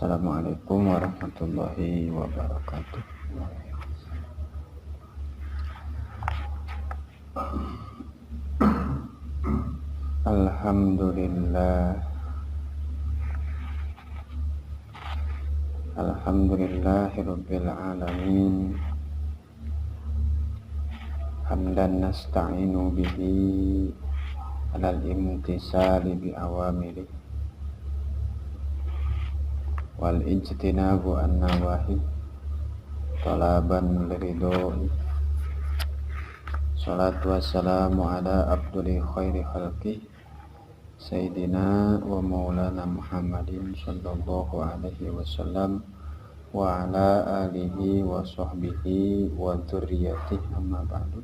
Assalamualaikum warahmatullahi wabarakatuh. Alhamdulillah, alhamdulillahirabbil alamin. Hamdan nasta'inu bihi alal imtisali bi awamiri wal ijtinabu an nawahi talaban liridoi. Salatu wassalamu ala abduli khairi khalqi sayyidina wa maulana Muhammadin sallallahu alaihi wasallam wa ala alihi wa sahbihi wa dzurriyyatihi, amma ba'du.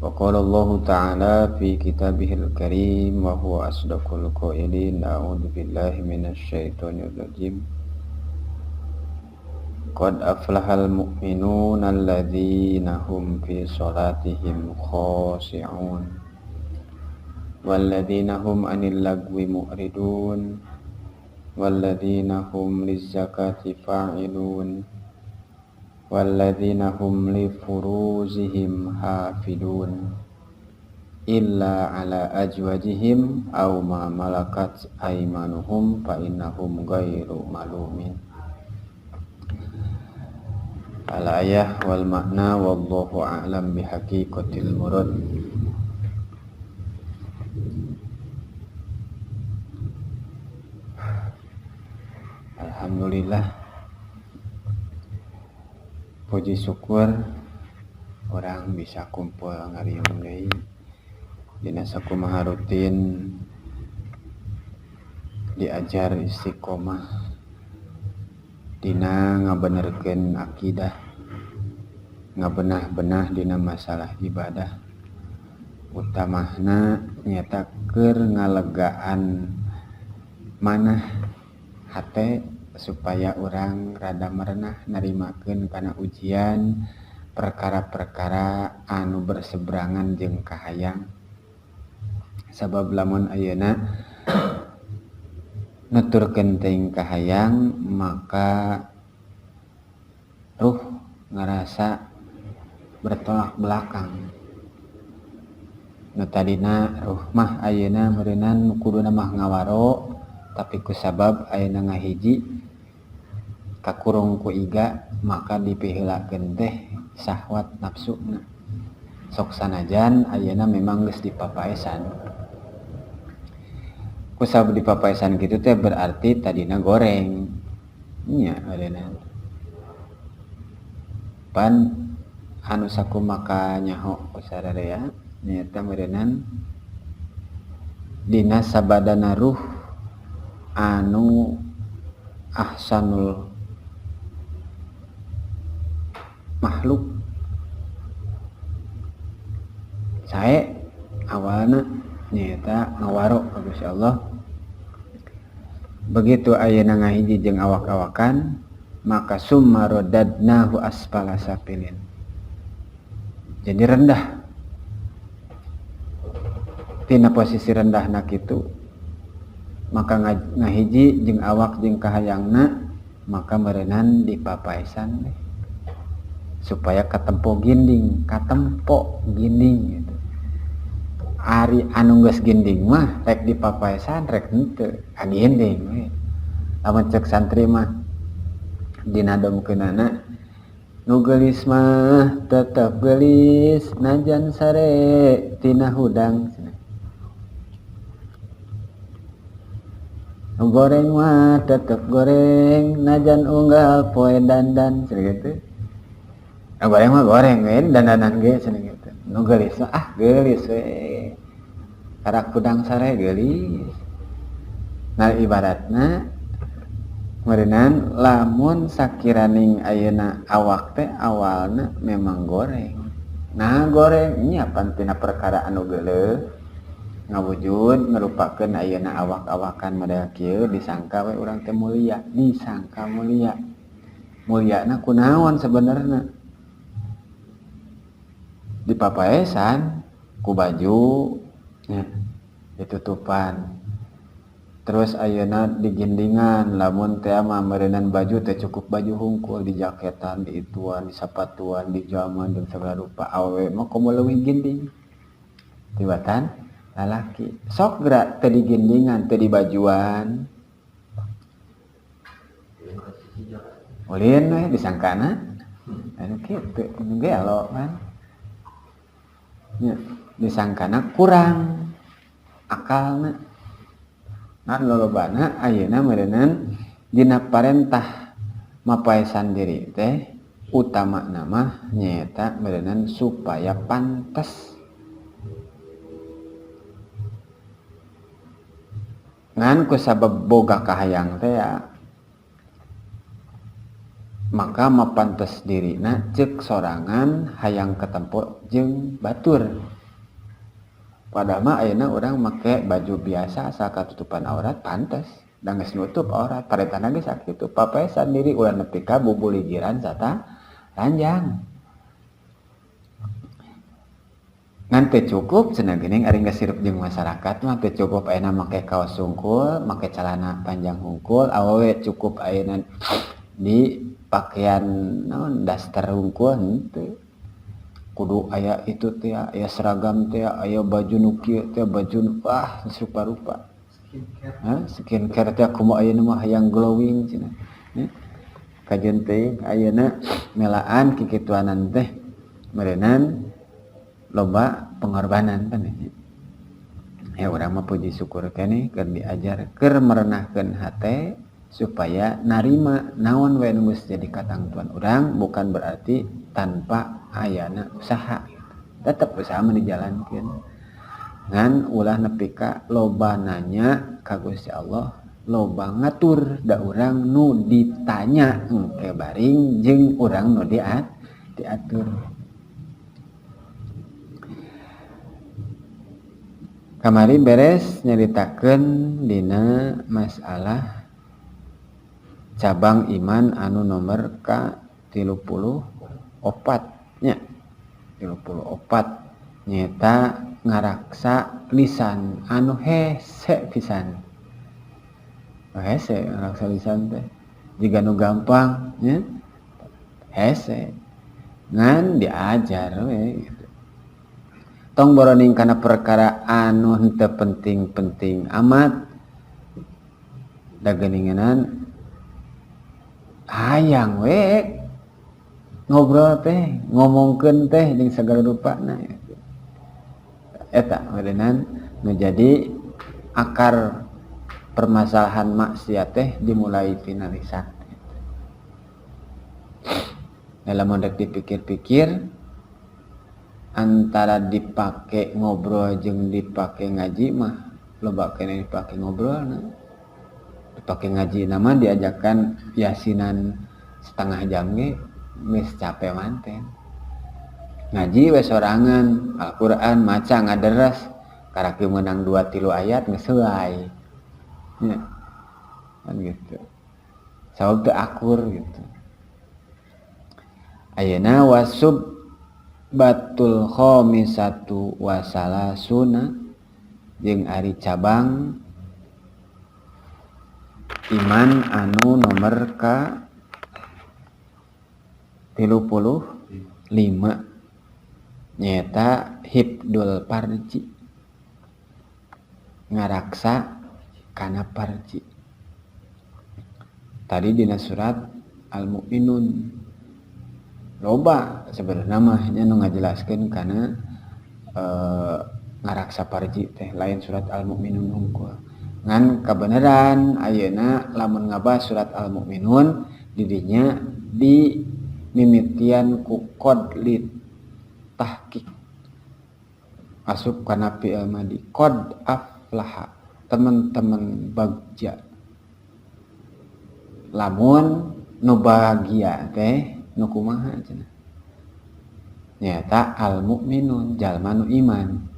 Wa qala Allahu ta'ala fi kitabihil karim wa huwa asdaqul qailin, a'udzu billahi minasy syaithanir rajim. Qad aflahal mu'minuna alladzina hum fi salatihim khashi'un walladzina hum 'anil lagwi mu'ridun walladzina hum lizzakati fa'ilun walladzina hum li furuzihim hafidun illa ala ajwajihim aw ma malakat aymanuhum fa innahum ghairu malumin. Al ayah wal makna wallahu a'lam bihaqiqatil murad. Alhamdulillah, puji syukur orang bisa kumpul ngariung deui dina sakumaha rutin diajar istiqomah dina ngabenerkeun akidah, ngabenah-benah dina masalah ibadah, utamana nyaeta keur ngalegaan manah hate supaya urang rada merenah narimakeun kana ujian perkara-perkara anu berseberangan jeung kahayang. Sabab lamun ayeuna nuturkeun teuing kahayang maka ruh ngarasa bertolak belakang. Nu tadina ruh mah ayeuna meureunan kuduna mah ngawaro, tapi kusabab ayeuna ngahiji kakurung ku iga maka dipiheulakeun teh syahwat nafsuna. Sok sanajan ayeuna memang geus dipapaesan. Kusabab dipapaesan kitu teh berarti tadina goreng nya ayeuna. Pan anu sakumaka nyaho ku sararea nyaeta meureunan dina sabadana ruh anu ahsanul makhluk sae awalna nyaeta ngawaro ka Gusti Allah. Begitu ayeuna ngahiji jeung awak-awakan maka summa radadnahu asfala safilin, jadi rendah. Tina posisi rendahna kitu maka ngahiji jeung awak jeung kahayangna maka meureunan dipapaesan deh supaya katempo ginding, katempo ginding gitu. Ari anu geus ginding mah rek dipapaesan rek henteu ginding we. Lamun cek santri mah dina domkeunana nu geulis mah tetep geulis najan sare tina hudang, nu goreng mah tetep goreng najan unggal poe dandan cenah kitu. Nu goreng mah goreng we dandanan ge cenah kitu. Nu geulis mah ah geulis we karak hudang sare geulis. Nah ibaratna meureunan lamun sakiraning ayeuna awak teh awalna memang goreng. Nah goreng nya pan tina perkara anu geuleuh ngawujud ngarupakeun ayeuna awak-awakan model kieu disangka we urang teh mulia, disangka mulia. Muliana kunaon sebenarna? Dipapaesan ku baju nya ditutupan. Terus ayeuna digindingan lamun teh mah meureunan baju teh cukup baju hungkul di jaketan, di ituan, di sapatuan, di jaman jeung segala rupa. Awewe mah komo leuwih ginding tibatan lalaki. Sok geura teu digindingan, teu dibajuan. Ulin we disangkana. Anu kitu, nu gelo kan. Nya disangkana kurang akalna. Ngan lolobana ayeuna meureunan dina parentah mapaesan diri teh utamana mah nyaeta meureunan supaya pantes. Ngan ku sabab boga kahayang teh ya, maka mapantes dirina ceuk sorangan hayang katempo jeung batur. Padahal mah ayeuna urang make baju biasa asal katutupan aurat pantes, da geus nutup aurat, parentahna ge sakitu. Papaesan diri ulah nepi ka bubuligiran sata ranjang. Ngan teu cukup cenah geuning ari geus hirup jeung masyarakat mah teu cukup ayeuna make kaos hungkul, make calana panjang hungkul, awewe cukup ayeuna di pakaian naon daster hungkul henteu. Kudu aya itu teh, aya seragam teh, aya baju nu kieu teh, baju nu ah rupa-rupa. Skincare. Skincare teh kumaha ayeuna mah hayang glowing cenah. Kajeun teuing ayeuna melaan kikituanan teh meureunan loba pengorbanan pan nya. Ya urang mah puji syukur keneh keur diajar keur merenahkeun hate supaya narima naon we nu geus jadi katangtuan urang, bukan berarti tanpa ayana usaha gitu. Tetep usaha mah dijalankeun. Ngan ulah nepi ka loba nanya ka Gusti Allah, loba ngatur da urang nu ditanya engke baring jeung urang nu diatur. Kamari beres nyaritakeun dina masalah cabang iman anu nomor ka 34 nya. 34 nyata ngaraksa lisan anu hese pisan. Hese ngaraksa lisan teh jiga nu gampang nya. Hese ngan diajar we gitu. Tong boroning kana perkara anu henteu penting-penting amat. Da geuninganan hayang we ngobrol teh, ngomongkeun teh jeung sagala rupana. Eta meureunnan nu jadi akar permasalahan maksiat teh dimulai tina lisan. Lamun rek dipikir-pikir antara dipake ngobrol jeung dipake ngaji mah loba keneh dipake ngobrol na. Dipake ngaji nama diajakan yasinan setengah jam ge geus capek manten. Ngaji we sorangan, Al-Qur'an maca ngaderes, karaki meunang 2-3 ayat geus seuai. Nya. Kan gitu. Sabab teu akur gitu. Ayeuna wasub batul khamisatu wasalasuna jeung ari cabang iman anu nomor ka 35 nyaeta hibdul parji, ngaraksa kana parji. Tadi dina surat Al-Mu'minun loba sebenarnya mah nya nu ngajelaskeun kana ngaraksa parji teh lain surat Al-Mu'minun hungkul. Ngan kabeneran ayeuna lamun ngabahas surat Al-Mu'minun didinya di mimitian ku qad li tahqiq asup kana fi'il madi qad aflaha, teman-teman bagja. Lamun nu bahagia teh nu kumaha cenah? Nyaeta al-mukminun, jalma nu iman.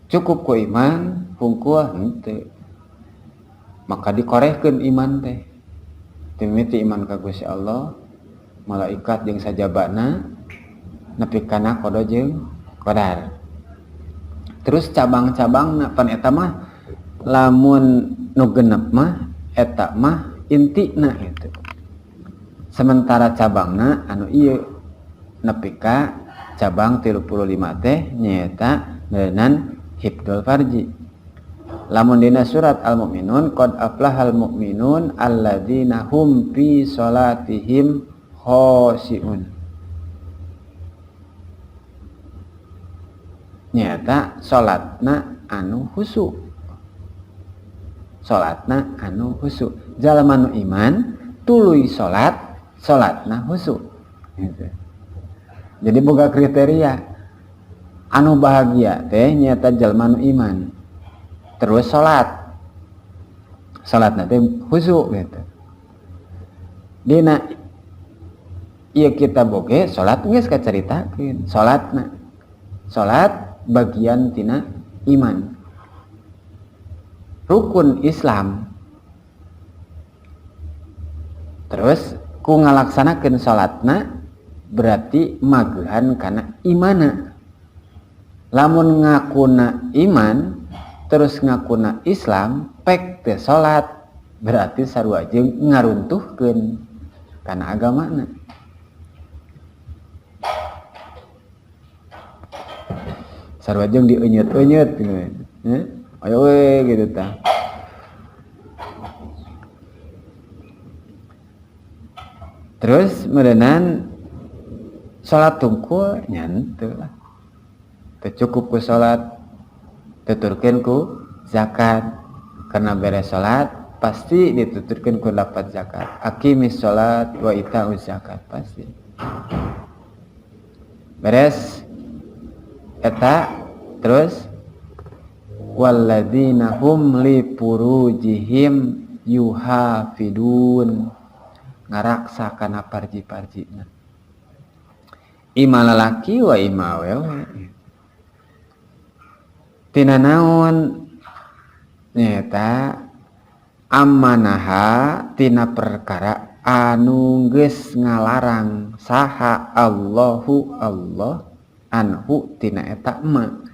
Cukup ku iman hungkul henteu. Maka dikorehkeun iman teh. Timiti iman ka Gusti Allah, malaikat jeung sajabana nepi kana qada jeung qadar. Terus cabang-cabangna pan eta mah Lamun nu genep mah eta mah intina gitu. Sementara cabangna anu ieu nepi ka cabang 35 teh nyaeta meureunnan hifdzul farji. Lamun dina surat Al-Mu'minun qad aflahal mu'minun alladzina hum fi salatihim khashi'un. Nyaeta salatna anu khusyuk. Salatna anu khusyuk. Jalma nu iman tuluy salat, salatna khusyuk. Gitu. Jadi boga kriteria anu bahagia teh nyaeta jalma nu iman terus salat. Salatna teh khusyuk gitu. Dina ieu kitab oge salat geus kacaritakeun, salatna. Salat bagian tina iman. Rukun Islam. Terus ku ngalaksanakeun salatna berarti magehan kana imana. Lamun ngakuna iman terus ngakuna Islam pek teu salat berarti sarua jeung ngaruntuhkeun kana agamana. Sarua jeung dieunyet-eunyet gitu. Ayo we gitu tah. Terus meureunan salat tungkul nya henteu lah. Teu cukup ku salat, tuturkeun ku zakat. Karena beres salat pasti dituturkeun ku dapat zakat. Aqimis salat wa itauz zakat pasti. Beres eta terus walladzina hum li furujihim yuhafidun, ngaraksa kana parji-parjina. Ima lalaki wa ima awewe. Tina naon nyaeta amanaha tina perkara anu geus ngalarang saha Allahu Allah anhu tina eta emak.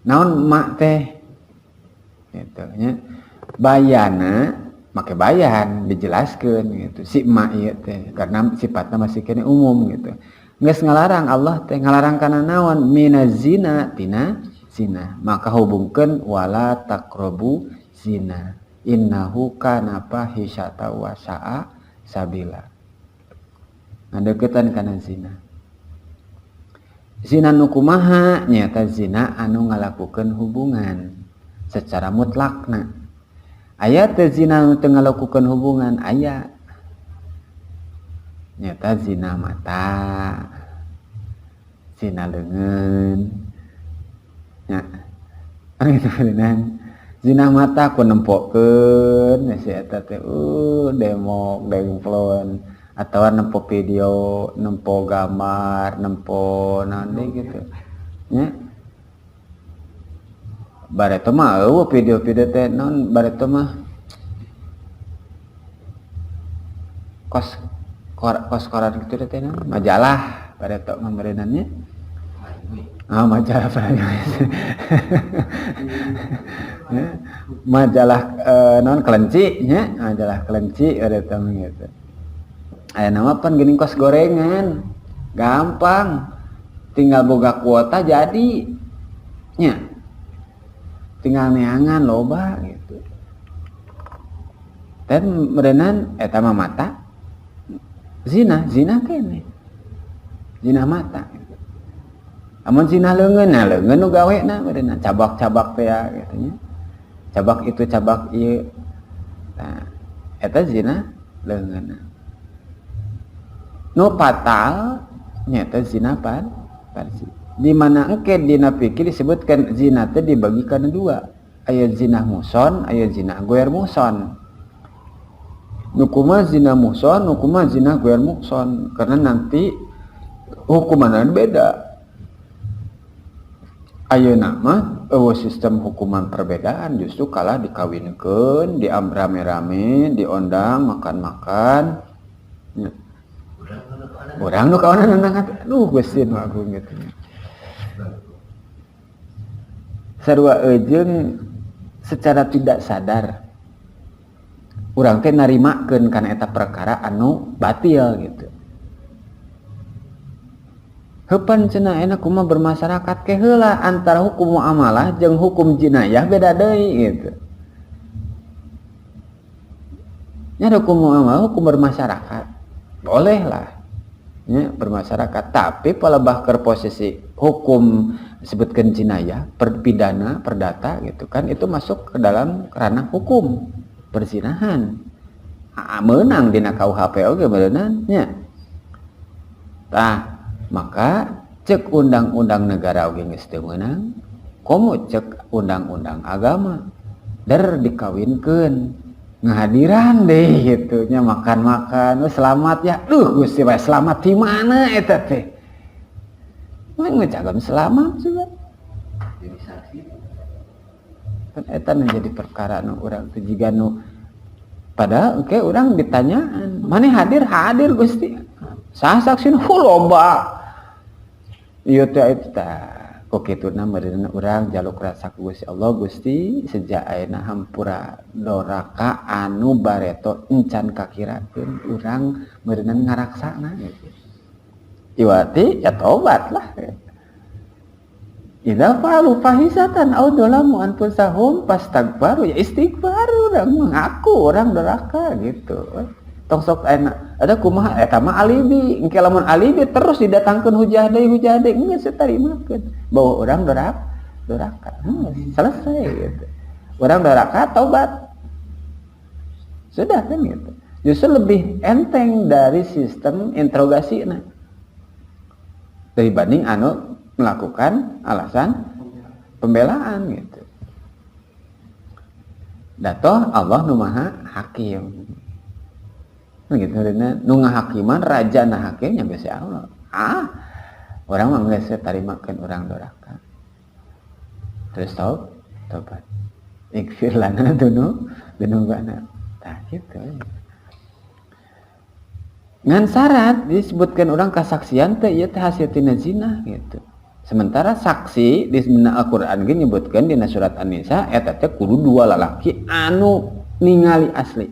Naon emak teh gitu nya. Bayana make bayan dijelaskeun gitu si emak ieu teh karena sifatna masih kene umum gitu. Geus ngalarang Allah teh ngalarang kana naon minaz zina tina zina. Maka hubungkeun wala taqrabu zina innahu kana fahisyata wa sa'a sabila. Ngadeukeutan kana zina. Zina nu kumaha nyaeta zina anu ngalakukeun hubungan secara mutlakna. Aya teh zina nu teu ngalakukeun hubungan aya. Nyaeta zina mata, zina leungeun. Nya. Anu kitu beunang. Zina mata ku nempokeun si eta teh demok dengplon atawa nempo video, nempo gambar, nempo naon deui gitu. Nya. Bareto mah eueuh video-video teh naon bareto mah kos koran gitu teh naon majalah bareto mah meureunannya. Ah majalah majalah naon kelenci nya, majalah kelenci bareto mah gitu. Aya nama pan geuning kos gorengan. Gampang. Tinggal boga kuota jadi. Nya. Tinggal neangan loba gitu. Dan meureunan eta mah mata. Zina, zina kene. Zina mata. Amun zina leungeun, nah leungeun nu gawena meureunna cabak-cabak teh ya gitu nya. Cabak itu cabak ieu. Nah, eta zina leungeunna. Nu fatal nyata zina parji. Di mana engke dina fikih disebutkan zina teh dibagi kana dua. Aya zina muhson, aya zina goer muhson. Nu kumaha zina muhson, nu kumaha zina goer muhson, karena nanti hukumanna beda. Ayeuna mah eueuh sistem hukuman perbedaan, justru kalah dikawinkeun, diamrame-rame, diondang makan-makan. Ya. Urang nu kawanan nang aduh geus agung gitu. Sarua eujeung Secara tidak sadar urang teh narimakeun kana eta perkara anu batil gitu. Heupan cenah enak kumaha bermasyarakat ke heula antara hukum muamalah jeung hukum jinayah beda deui gitu. Nya hukum muamalah, hukum bermasyarakat boleh lah nya bermasyarakat, tapi palebah keur posisi hukum disebutkan jinayah, pidana, perdata gitu kan, itu masuk ke dalam ranah hukum perzinahan. Meunang dina KUHP oge beunang nya. Tah, maka cek undang-undang negara oge geus teu meunang, komo cek undang-undang agama der dikawinkeun ngahadiran deh gitu nya, makan-makan, selamat ya, duh Gusti bae selamat di mana eta teh? Ngecagam selamat juga. Jadi saksi. Kan eta nu jadi perkara nu urang teh jiga nu padahal oke urang ditanyaan, maneh hadir? Hadir Gusti. Sah saksi nu loba. Ieu teh eta kok kituna meureunna urang jaluk rasa ku Gusti Allah, Gusti sejak ayeuna hampura doraka anu bareto encan kakirakeun urang meureunna ngaraksana gitu. Iwati ya tobat lah. Idza fa'alu fahisatan aw dzalamu anfusahum fastaghfaru, ya istighfar, urang mengaku orang doraka gitu. Tong sok enak ada kumaha eta mah alibi, engke lamun alibi terus didatangkeun hujah deui geus tarimakeun bahwa orang doraka. Selesai gitu. Orang doraka tobat. Sudah kan gitu. Justru lebih enteng dari sistem interogasi nah. Dibanding anu melakukan alasan pembelaan gitu. Datoh Allah nu maha hakim. Gitu nu ngahakiman raja na hakim nya geus Allah. Ah, urang mah geus tarimakeun urang doraka. Terus tobat. Ighfir lana dzunubana. Tah gitu. Ngan syarat disebutkan orang kasaksian teh ieu teh hasil tina zina gitu. Sementara saksi di Al-Qur'an ge nyebutkeun dina surat An-Nisa eta teh kudu dua lalaki anu ningali asli.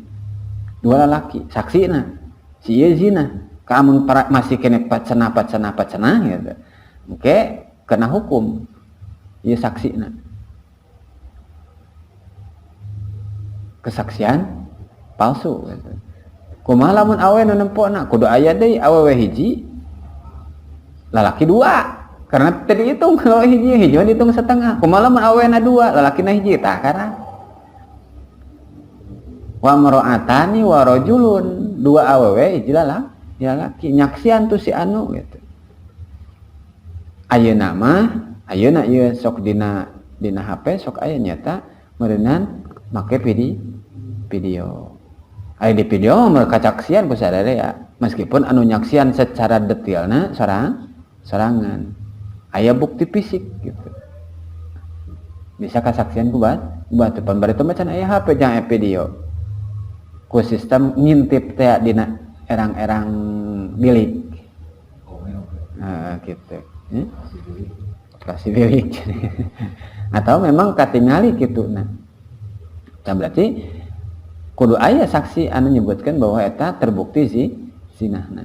Dua lalaki saksina si ieu zina. Kamun para masih kene pacenah pacenah pacenah gitu. Oke, kena hukum. Ieu saksina. Kesaksian palsu gitu. Kumaha lamun awe nu nempona kudu aya deui awewe hiji lalaki dua, karena tadi hitung kalau hiji hiji mah dihitung setengah. Kumaha lamun awena dua lalakina hiji, tah karena wa mar'atani wa rajulun, dua awewe hiji lalaki nyaksian tuh si anu gitu. Ayeuna mah ayeuna ieu sok dina HP sok aya nyata meureunan make video. Aya di video mah kacaksian ku sadaya, meskipun anu nyaksian secara detailna sorangan. Aya bukti fisik gitu. Bisa kasaksian ku batu pan bari teh macan aya HP jangan video. Ku sistem ngintip teh dina erang-erang bilik. Nah, gitu. Kasih bilik. Atau memang katingali gitu nah. Nah, berarti kudu aya saksi anu nyebutkan bahwa eta terbukti si zinahna.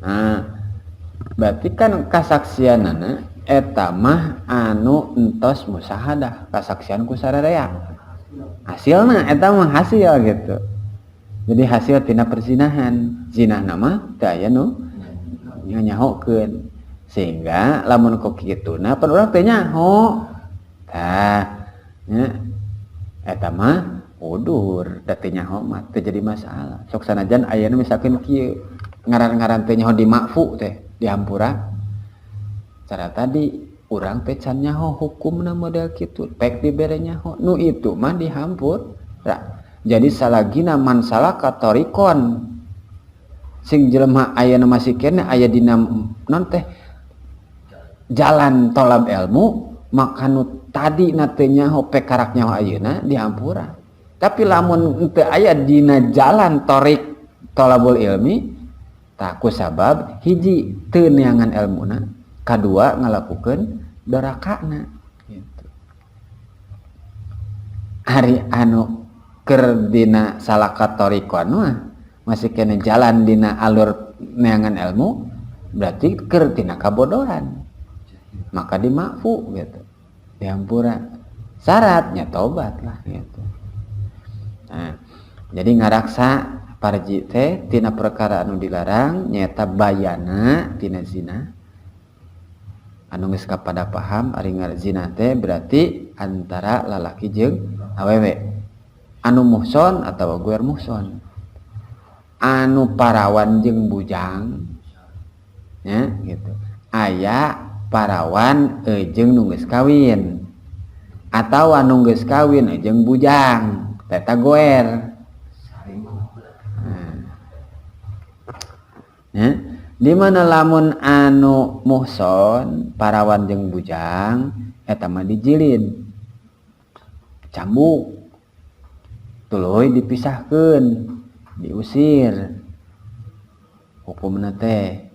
Nah, berarti kan kasaksianana eta mah anu entos musahadah, kasaksian ku sararea. Hasilna eta mah hasil gitu. Jadi hasil tina perzinahan, zinahna mah teu aya nu nyahokeun. Sehingga lamun kok kituna pan urang teh nyaho. Tah, nya eta mah udur, da teu nyaho mah teu jadi masalah. Sok sanajan ayana misalkan kieu ngaran-ngaran teh nyaho di makfu teh dihampura. Cara tadi urang teh can nyaho hukumna model kitu, pek dibere nyaho. Nu itu mah dihampura. Jadi salagina man salaka tariqon sing jelema ayana masih keneh aya dina non teh jalan tolab ilmu, maka nu tadi na teu nyaho pek karak nyaho ayeuna dihampura. Tapi lamun teu aya dina jalan torik tolabul ilmi, tak ku sabab hiji teu neangan ilmuna, Kadua ngalakukeun dorakana gitu. Ari anu keur dina salaka thariqan mah masih kena jalan dina alur neangan ilmu, berarti keur tina kabodohan, maka dimakfu gitu, dihampura, syaratnya tobat lah gitu. Nah, jadi ngaraksa parji teh tina perkara anu dilarang nyaeta bayana tina zina. Anu geus kapada paham ari zina teh berarti antara lalaki jeung awewe, anu muhson atawa guer muhson, anu parawan jeung bujang nya gitu. Aya parawan jeung nu geus kawin atawa nu geus kawin jeung bujang eta goer. Nah, di mana lamun anu muhson parawan jeung bujang eta mah dijilid, cambuk, tuluy dipisahkeun, diusir. Hukumna teh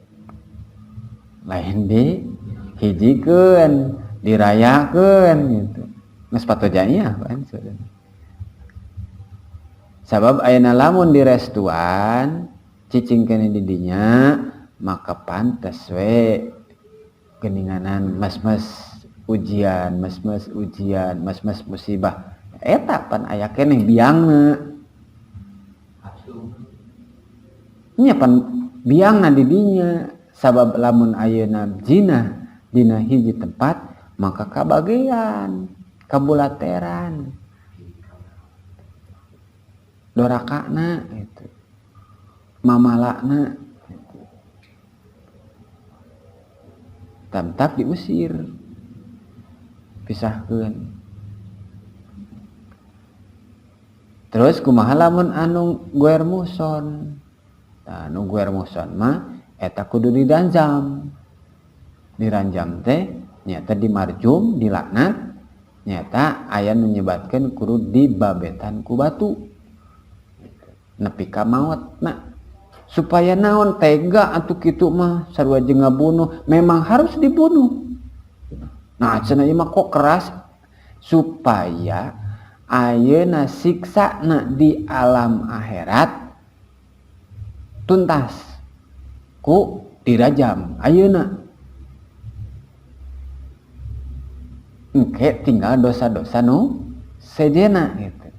lain dihijikeun, dirayakeun gitu. Geus patojanya kan sebenarnya. Sabab ayeuna lamun direstuan cicing keneh di dinya maka pantes we geninganan mas-mas ujian, mas-mas ujian, mas-mas musibah. Eta pan aya keneh biangna. Nya pan biangna di dinya, sabab lamun ayeuna zina dina hiji tempat maka kabagean, kabulateran, dorakana gitu, mamalakna gitu. Tamtap diusir, pisahkeun. Terus kumaha lamun anu guer muhson? Nah, anu guer muhson mah eta kudu diranjam. Diranjam teh nyata dimarjum, dilaknat, nyata aya nu nyebatkeun kudu dibabetan ku batu nepi ka maot. Nah, supaya naon tega atuh kitu mah sarua jeung ngabunuh, memang harus dibunuh. Nah, cenah ieu mah kok keras, supaya ayeuna siksana di alam akhirat tuntas ku dirajam ayeuna. Engke tinggal dosa-dosa nu sejena gitu.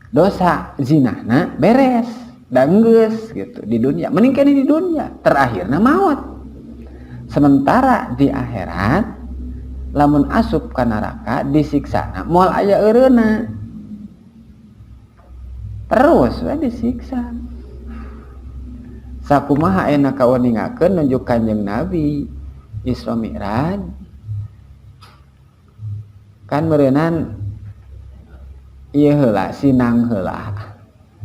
Dosa zinahna beres dan geus gitu di dunia, mending keneh di dunia terakhirna maut. Sementara di akhirat lamun asup ka neraka disiksana moal aya eureuna, terus we disiksa. Sakumaha ayeuna kauningakeun nunjuk Kanjeng Nabi Isra Mi'raj kan meureunan ieu heula sinang heula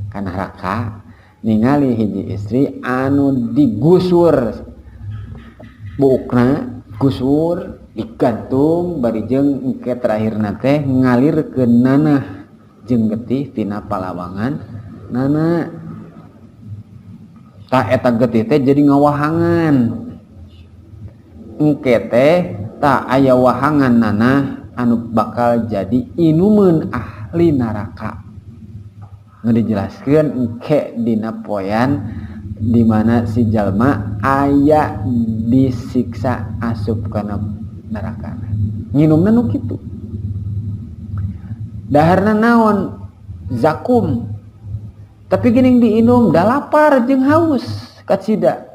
ka neraka ningali hiji istri anu digusur buukna, gusur digantung bari jeung engke terakhirna teh ngalirkeun nanah jeung getih tina palawangan nana. Tah eta getih teh jadi ngawahangan engke teh tah aya wahangan nanah anu bakal jadi inumeun ahli neraka. Nu dijelaskeun engke dina poean di mana si jalma aya disiksa asup kana neraka. Nginumna nu kitu. Daharna naon? Zakum. Tapi geuning diinum da lapar jeung haus kacida.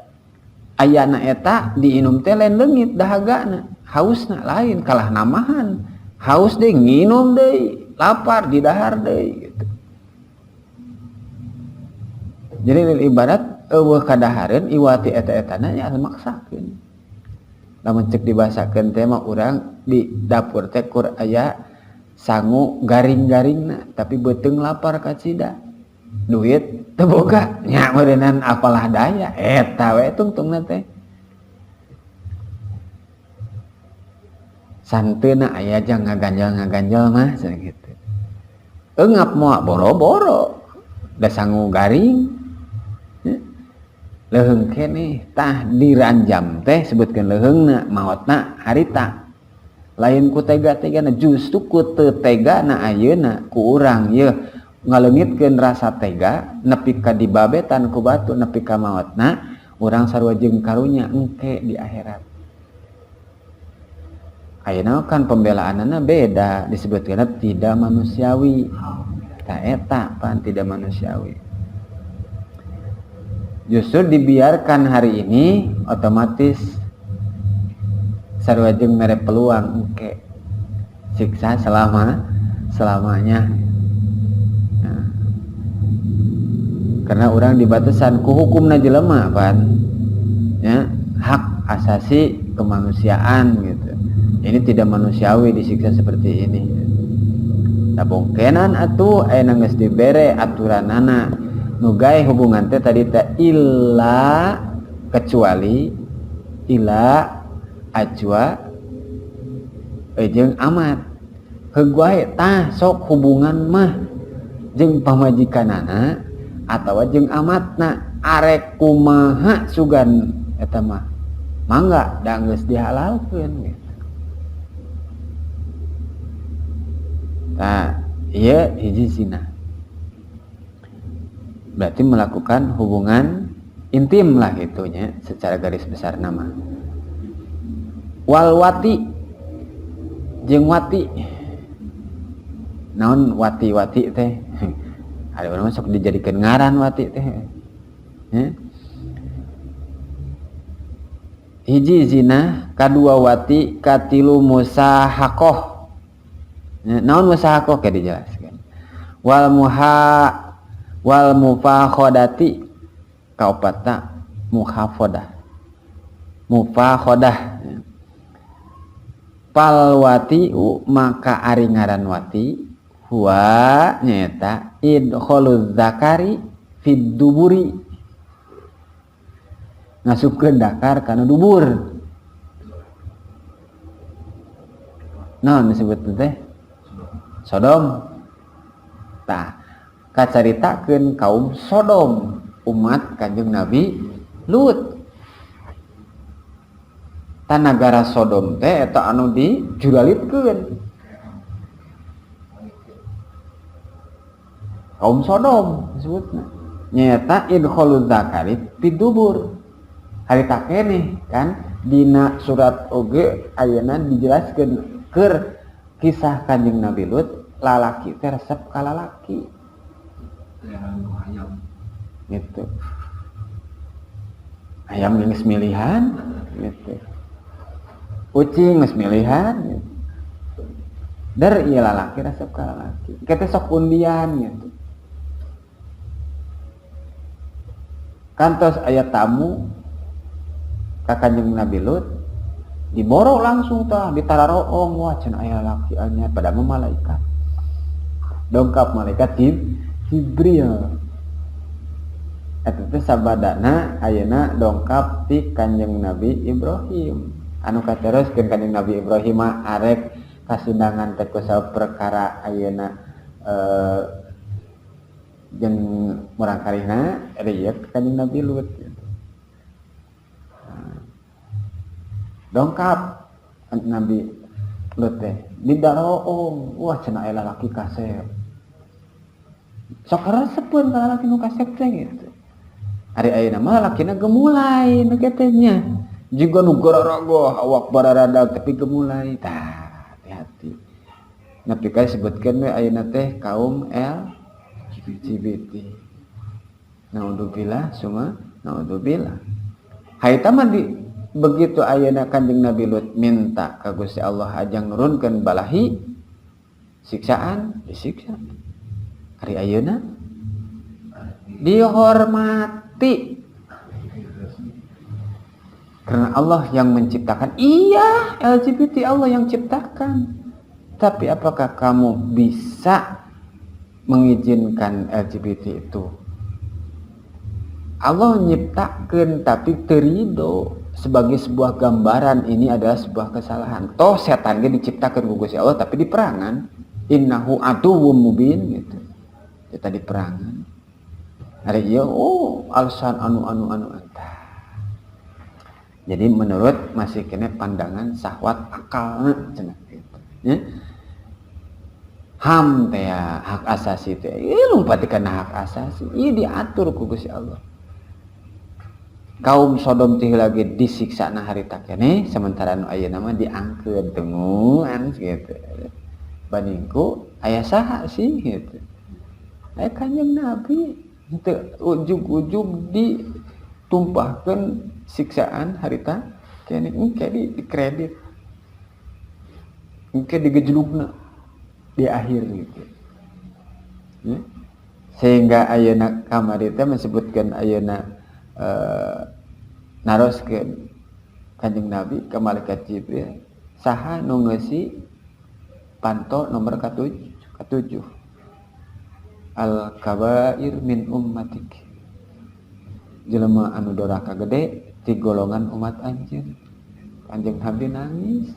Ayana eta diinum teh lain leungit dahagana, hausna lain kalah namahan. Haus deui nginum deui, lapar didahar deui gitu. Jadi ibarat eueuh kadahareun iwati eta-etana nya maksakeun. Lamun cek dibahasakeun teh mah urang di dapur teh kur aya sangu garing-garingna tapi beuteung lapar kacida. Duit teu boga nya meureunnan apalah daya eta we tungtungna teh. Santeuna aya jang ngaganjel-ngaganjel mah cenah kitu. Eungap moal boro-boro da sangu garing. Leuheung keneh tah diranjam teh sebutkeun leuheungna maotna harita. Lain ku tega-tegana, justru ku teu tegana ayeuna ku urang yeuh ngaleungitkeun rasa tega nepi ka dibabetan ku batu nepi ka maotna urang sarua jeung karunya engke di akhirat. Ayeuna kan pembelaanana beda, disebutkeun tidak manusiawi. Tah eta pan tidak manusiawi. Justru dibiarkan hari ini otomatis sarua jeung mere peluang engke siksa selamanya. Nah, karena orang dibatasan ku hukumna jelema pan ya, hak asasi kemanusiaan gitu. Ini tidak manusiawi disiksa seperti ini. Nah, bongkenan atuh aya geus dibere aturanana nu gae hubungan teh tadi teh illa kecuali illa ajwa jeung amat. Heug wae tah sok hubungan mah jeung pamajikanana atawa jeung amatna arek kumaha sugan eta mah mangga da geus dihalalkeun gitu. Tah ieu hiji zina. Berarti melakukan hubungan intim lah itunya secara garis besar nama. Wal wati jeung wati. Naon wati-wati teh? Ada orang sok dijadikeun ngaran wati teh. Ya. Hiji zina, kadua wati, katilu musahakoh. Ya, naon musahakoh kayak dijelaskan. Wal muha wal mufakhodati kaopatna muhafodah. Mufakhodah. Fal wati maka ari ngaran wati huwa nyaeta idkhaluz zakari fid duburi, ngasupkeun dakar kana dubur. Naon disebut teh? Sodom. Tah kacaritakeun kaum Sodom umat Kanjeng Nabi Lut. Tanagara Sodom teh eta anu dijuralitkeun kaum Sodom disebutna nyaeta idkhaluz zakari fid dubur. Harita keneh kan dina surat oge ayeuna dijelaskeun keur kisah Kanjeng Nabi Lut lalaki teh resep ka lalaki gitu. Ayam geus milihan gitu, kucing geus milihan gitu. Der ieu lalaki resep ka lalaki kita sok undian gitu. Kantos aya tamu ka Kanjeng Nabi Lut diboro langsung tah ditararoong, wah cenah aya lalaki anyar pada malaikat. Dongkap malaikat Jibril. Eta teh sabadana ayeuna dongkap ti Kanjeng Nabi Ibrahim. Anu kateroskeun Kanjeng Nabi Ibrahim mah arek kasindangan teh ku perkara ayeuna jeung murangkalihna ari ieu Kanjeng Nabi Lut gitu. Dongkap Nabi Lut teh didaroong, wah cenah aya lalaki kasep. Sok resepeun ka lalaki nu kasep teh gitu. Ari ayeuna mah lalakina gemulai nu kitu nya. Jiga nu gararagoh awak bararadag tapi gemulai. Tah, hati-hati. Nepi ka disebutkeun we ayeuna teh kaum LGBT. Naudzubillah summa naudzubillah. Harita mah di begitu ayeuna Kanjeng Nabi Lut minta ka Gusti Allah ajang nurunkeun balahi siksaan, disiksa. Ari ayeuna dihormati karena Allah yang menciptakan. Iya, LGBT Allah yang ciptakan. Tapi apakah kamu bisa mengizinkan LGBT itu? Allah nyiptakan tapi terido sebagai sebuah gambaran ini adalah sebuah kesalahan. Toh setan ge diciptakan ku Gusti Allah tapi di perangan. Innahu aduwwum mubin gitu. Kita di perangan. Hari ieu oh alasan anu anu anu entah. Jadi menurut masih kena pandangan syahwat akal cenah gitu ya. Ham teh ya, hak asasi teh ieu lumpat kana hak asasi ieu diatur ku Gusti Allah. Kaum Sodom teh lagi disiksa na harita keneh, sementara nu ayeuna mah diangkeun tenguan gitu. Bandingku aya saha sih gitu. Aya Kanjeng Nabi teu ujug-ujug ditumpahkeun siksaan harita keneh engke di kredit. Engke digejlugna di akhir gitu. Ya. Sehingga ayeuna kamari teh disebutkeun ayeuna naroskeun Kanjeng Nabi ke malaikat Jibril, saha nu ngeusi panto nomor katujuh, al kabair min ummatik, jelema anu doraka gede ti golongan umat anjeun. Kanjeng Nabi nangis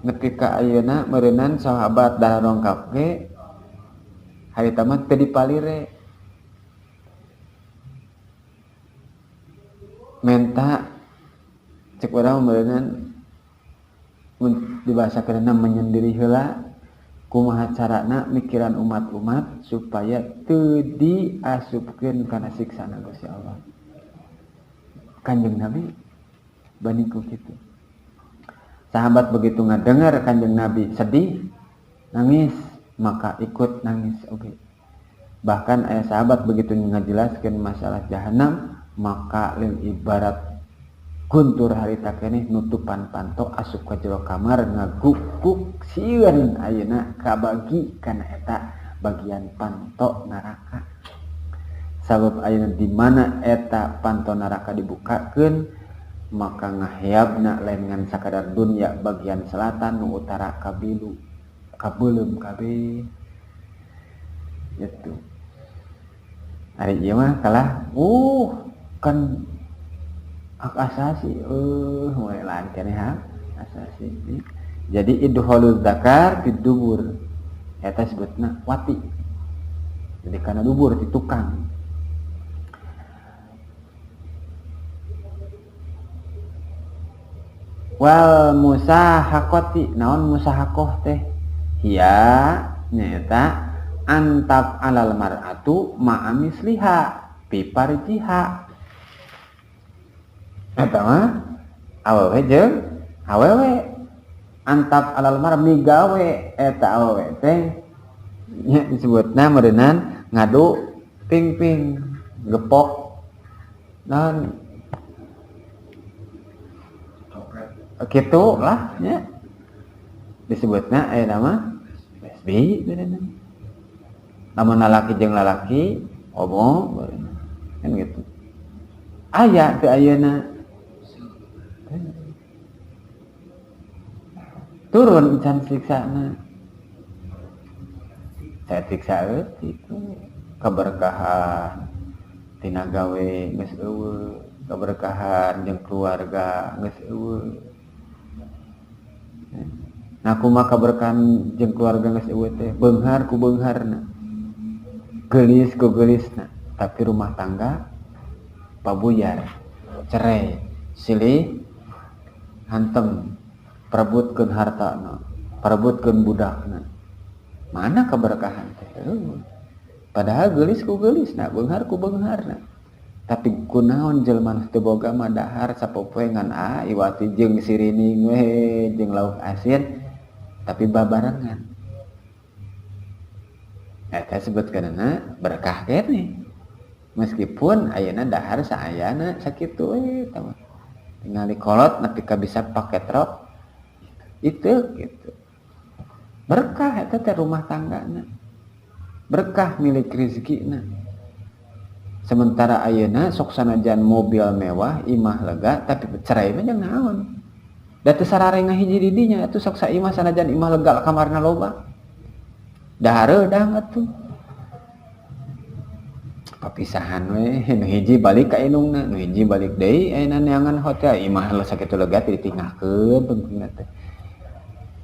nepi ka ayeuna meureunnan sahabat darongkap ge harita mah teu dipalire, menta cek urang meureunnan mun dibahasakeunna menyendiri heula kumaha carana mikiran umat-umat supaya teu diasupkeun kana siksana Gusti Allah. Kanjeng Nabi banding ku kitu. Sahabat begitu ngadengar Kanjeng Nabi sedih, nangis, maka ikut nangis oge. Bahkan aya sahabat begitu ngajelaskeun masalah jahanam, maka lil ibarat guntur harita keneh nutupan panto asup ka jero kamar ngagukuk sieun ayeuna kabagi kana eta bagian panto neraka. Sabab ayeuna di mana eta panto neraka dibukakeun, maka ngaheabna lain ngan sakadar dunia bagian selatan nu utara kabilu kabeuleum kabeh gitu. Ari ieu mah kalah kan hak asasi mulai lain keneh hak asasi. Jadi idkhalul zakar fid dubur eta sebutna wati. Jadi kana dubur ti tukang. Wal musahaqati, naon musahaqah teh? Hiya nyaeta antaf alal mar'atu ma'a misliha fi farjiha. Eta mah awewe jeung awewe antaf alal mar'a migawe eta awewe teh nya disebutna meureunnan ngadu ping-ping gepok naon kitu lah nya disebutna aya nama lesbi beuneunan. Lamun lalaki jeung lalaki homo beuneunan kan gitu. Aya teu ayeuna turun can siksana. Saya siksa eueuh itu keberkahan tina gawe geus eueuh, keberkahan jeung keluarga geus eueuh. Nah kumaha kaberkahan jeung keluarga geus eueuh teh beunghar ku beungharna, geulis ku geulisna, tapi rumah tangga pabuyar, cerai, silih hantem, perebutkeun hartana, perebutkeun budakna. Mana keberkahan teh? Padahal geulis ku geulisna, beunghar ku beungharna. Tapi kunaon jelema nu teu boga mah dahar sapopoe ngan iwati jeung sirining we jeung lauk asin tapi babarengan. Eta sebutkeunana berkah keneh. Meskipun ayeuna dahar saayana sakitu we eta mah. Tingali kolot nepi ka bisa pake truk itu gitu. Berkah eta teh rumah tanggana. Berkah milik rezekina. Sementara ayeuna sok sanajan mobil mewah, imah lega, tapi cerai mah jeung naon? Da teu sarareng hiji di dinya atuh sok saimah sanajan imah lega kamarna loba. Dahareudang atuh. Papisahan we, nu hiji balik ka indungna, nu hiji balik deui ayeuna neangan hotel, imah sakitu lega teh ditingahkeun tungtungna teh.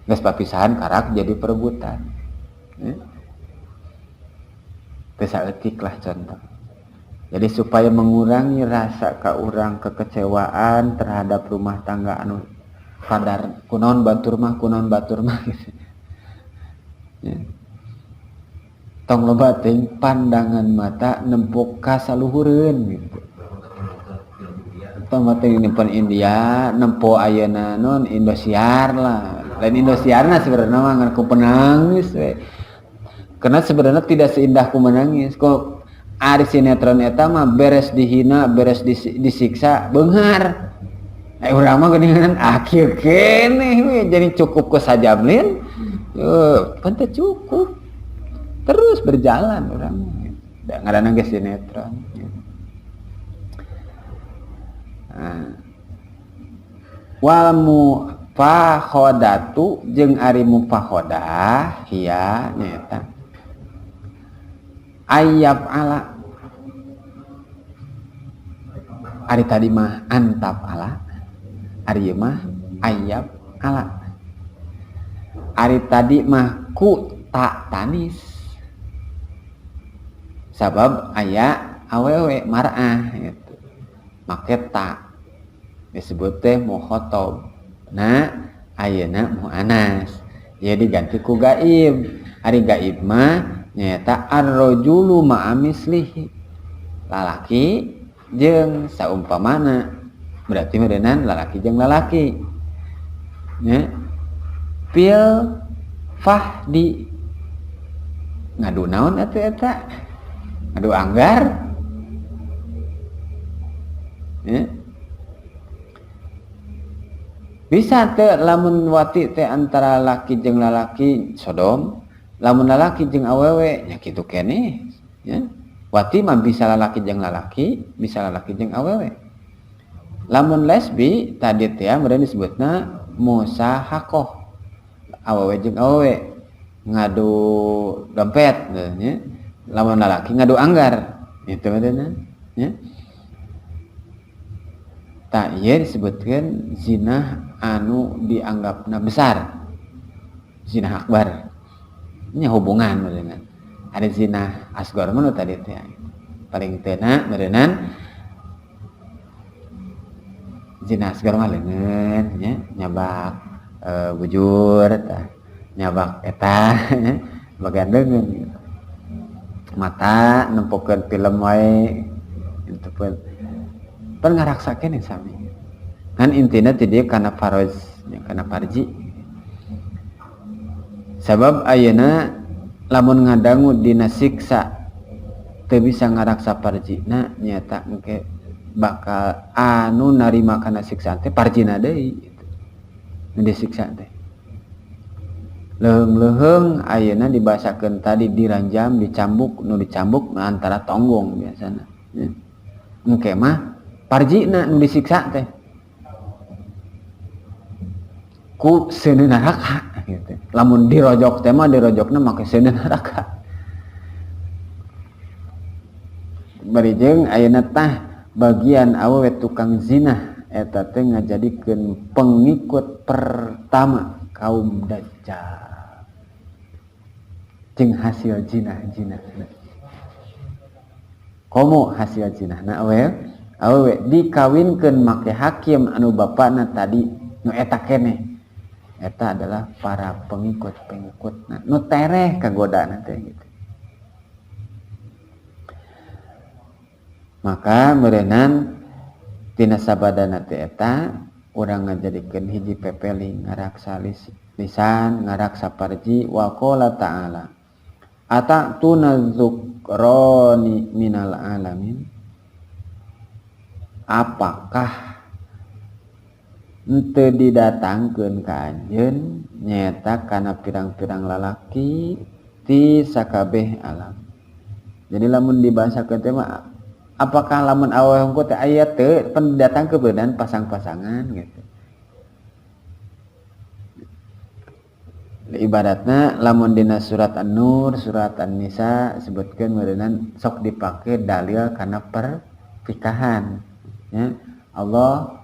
Geus papisahan karak jadi perebutan. Ya. Teu saeutik lah contoh. Jadi supaya mengurangi rasa ka urang kekecewaan terhadap rumah tangga anu kadar kunaon batur mah gitu. Ya. Tong loba teuing pandangan mata nempok ka saluhureun gitu. Tong loba teuing nyimpen India, nempo ayeuna non Indosiar lah. Lain Indosiarna sebenarnya mah ngan ku penangis we. Karena sebenarnya tidak seindah ku menangis. Kok ari sinetron eta mah beres dihina, beres disiksa, beunghar. Urang mah geuningan akhir keneh we jadi cukup ke sajamlin. Pan teu cukup. Terus berjalan urang. Da ngaranna ge sinetron. Nah. Wal mufakhodatu jeung ari mufakhodah hiya nyaeta ayab ala ari tadi mah antap ala ari ieu mah ayab ala ari tadi mah ku tak tanis sabab aya awewe mar'ah gitu make ta disebut teh mukhotob. Nah ayeuna muannas ieu diganti ku gaib. Ari gaib mah nyaeta ar-rajulu ma'a mislihi, lalaki jeung saumpamana, berarti meureunan lalaki jeung lalaki nya. Fil fahdi ngadu naon atuh eta, ngadu anggar ya. Bisa teh lamun wati teh antara laki jeung lalaki sodom, lamun lalaki jeung awewe nya kitu keneh ya. Wati mah bisa lalaki jeung lalaki, bisa lalaki jeung awewe. Lamun lesbi tadi teh meureun disebutna musahakoh, awewe jeung awewe ngadu dompet nya. Lamun lalaki ngadu anggar itu meureunna nya. Tah ieu disebutkeun zina anu dianggapna besar, zina akbar nya hubungan meureunna. Ada zina asgor mah nu tadi teh paling teu meureunnan zina asgor mah leungeun nya, nyabak bujur tah, nyabak eta nya bagian leungeun gitu. Mata nempokeun film wae itu pun pan ngaraksa keneh sami. Kan intina ti dieu kana faraj nya, kana farji. Sabab ayeuna lamun ngadangu dina siksa teu bisa ngaraksa farjina nyata engke bakal anu narima kana siksaan teh farjina deui gitu. Nu disiksa teh. Leuheung-leuheung ayeuna dibasakeun tadi diranjam, dicambuk, nu dicambuk antara tonggong biasana nya. Engke mah parjina nu disiksa teh ku seuneu neraka gitu. Lamun dirojok teh mah dirojokna make seuneu neraka. Bari jeung ayeuna tah bagian awewe tukang zina eta teh ngajadikeun pengikut pertama kaum dajjal. Jeung hasil zina-zina. Komo hasil zinahna awewe dikawinkeun make hakim anu bapana tadi nu eta keneh. Eta adalah para pengikut-pengikutna nu tereh kagodana teh gitu. Maka meureunnan tina sabadana teh eta urang ngajadikeun hiji pepeling ngaraksa lisan, ngaraksa parji. Wa qala ta'ala atatuna dzukrani minal alamin, apakah henteu didatangkeun ka anjeun nyaeta kana pirang-pirang lalaki ti sakabeh alam. Jadi lamun dibahasakeun teh mah apakah lamun awewe hungkul teh aya teu pan datang ke beunaan pasang-pasangan gitu. Ibaratna lamun dina surat An-Nur, surat An-Nisa sebutkeun meureunnan sok dipake dalil kana pertikahan ya. Allah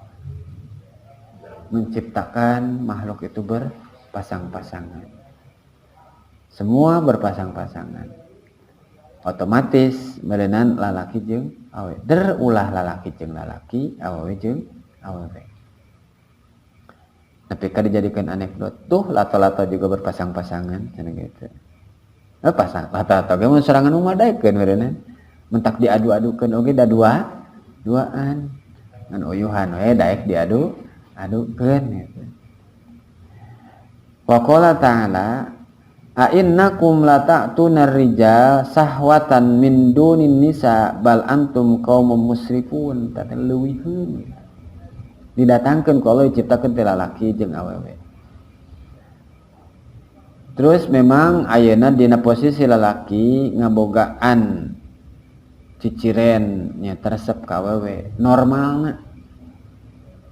menciptakan makhluk itu berpasang-pasangan. Semua berpasang-pasangan. Otomatis meureunan lalaki jeung awewe. Der ulah lalaki jeung lalaki, awewe jeung awewe. Tapi kan dijadikan anekdot tuh lato-lato juga berpasang-pasangan cenah gitu. Pasang lato-lato ge mun sorangan mah daekeun meureunna. Mentak diadu-adukeun oge da duaan. Ngan uyuhan we daek diadu-adukeun gitu. Wa qala ta'ala a innakum lata'tuna rijal sahwatan min dunin nisa bal antum qaumun musrifun. Tah leuwiheun didatangkeun ku Allah diciptakeun teh lalaki jeung awewe. Terus memang ayeuna dina posisi lalaki ngabogaan ciciren nya teresep ka awewe normalna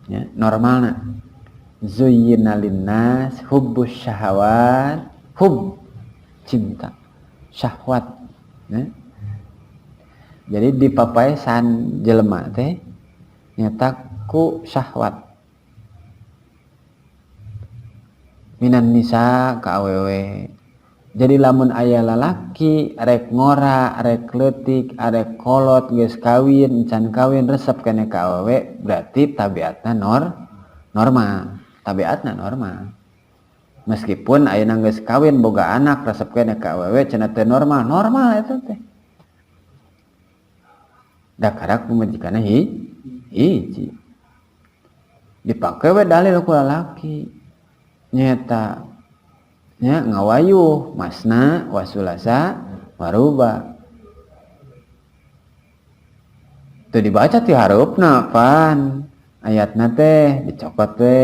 nya, normalna zuyyina linnas hubbus syahawat, hub cinta syahwat ya. Jadi dipapaesan jelema teh nyata ku syahwat minan nisa ka awewe. Jadi lamun aya lalaki rek ngora, rek leutik, arek kolot geus kawin, encan kawin resep keneh ka awewe, berarti tabiatna normal, tabiatna normal. Meskipun ayeuna geus kawin boga anak resep keneh ka awewe cenah teu normal, normal eta teh. Da karak pamajikanna hiji. Dipake we dalil ku lalaki. Nyeta nya ngawayuh masna wasulasa waruba. Teu dibaca ti hareupna pan ayatna teh dicokot we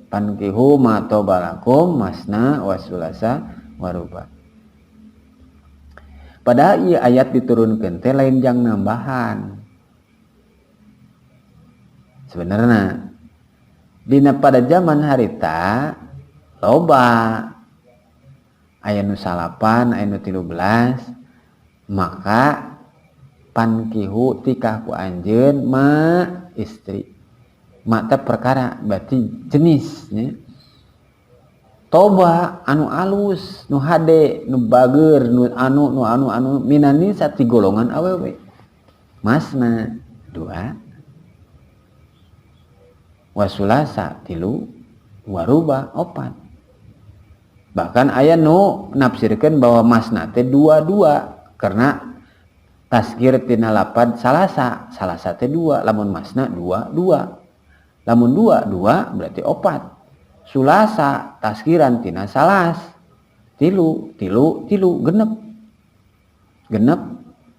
pankihu ma tobalakum masna wasulasa waruba. Padahal ieu ayat diturunkeun teh lain jang nambahan. Sebenarnya dina pada zaman harita loba aya nu 9, aya nu 13, maka pankihu tikah ku anjeun ma istri. Ma teh perkara berarti jenis nya. Toba anu alus, nu hade, nu bager, nu anu, nu anu, anu minani sati golongan awewe. Masna 2, wasulasa 3, waruba 4. Bahkan aya nu nafsirkeun bahwa masna teh 2-2 karena tasgir tina lapad salasa, salasa teh 2, lamun masna 2-2. Lamun 2-2 berarti 4. Sulasa taskiran tina salas 3, 3, 3 genep. Genep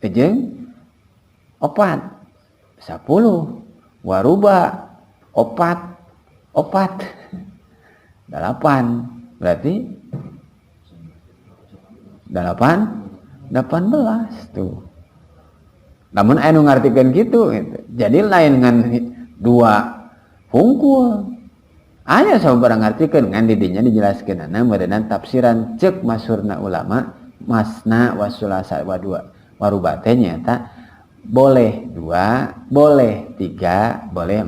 jeung 4 10 waruba 4 4 8 berarti 8 18 tuh. Namun aya nu ngartikeun kitu gitu. Jadi lain ngan 2 hungkul. Aya sabaraha ngartikeun ngan di dinya dijelaskeunana meureunnan tafsiran ceuk masyhurna ulama masna wasulasa wa dua waruba teh nyaeta boleh 2, boleh 3, boleh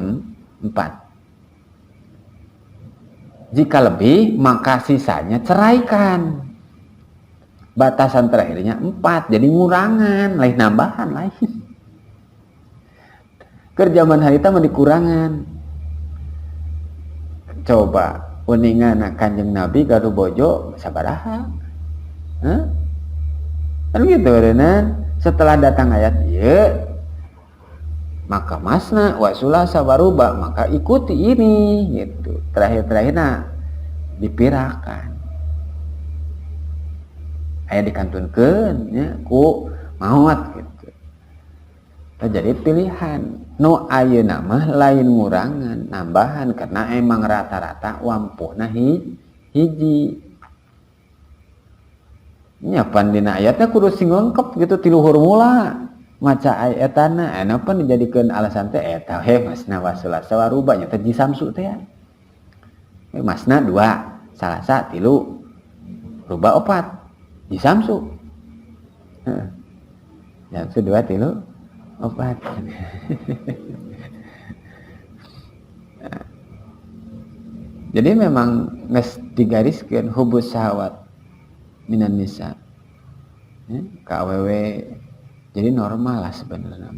4. Jika lebih maka sisanya ceraikan. Batasan terakhirnya 4, jadi ngurangan, lain nambahan lain. Keur zaman harita mah dikurangan. Coba uningan Kanjeng Nabi gaduh bojo sabaraha? Hah? Kan gitu eureunnan. Setelah datang ayat ieu maka masna wa sulasa waruba maka ikuti ini gitu. Terakhir-terakhirna dipirakan. Aya dikantunkeun nya ku maot gitu. Tah jadi pilihan. Nu ayeuna mah lain ngurangan, nambahan karena emang rata-rata wampuhna hiji. Nya pan dina ayatna kudu sing lengkap gitu ti luhur mula. Maca ayatana anu pan dijadikeun alasan teh eta we masna wasulasa waruba nya teh jisamsu teh ya. Masna 2, salasa 3, ruba 4. Jisamsu. Heeh. Jamsu 2 3 4. Jadi memang geus digariskeun hubus syahwat minan nisa. Ka awewe. Jadi normal lah sebenarnya.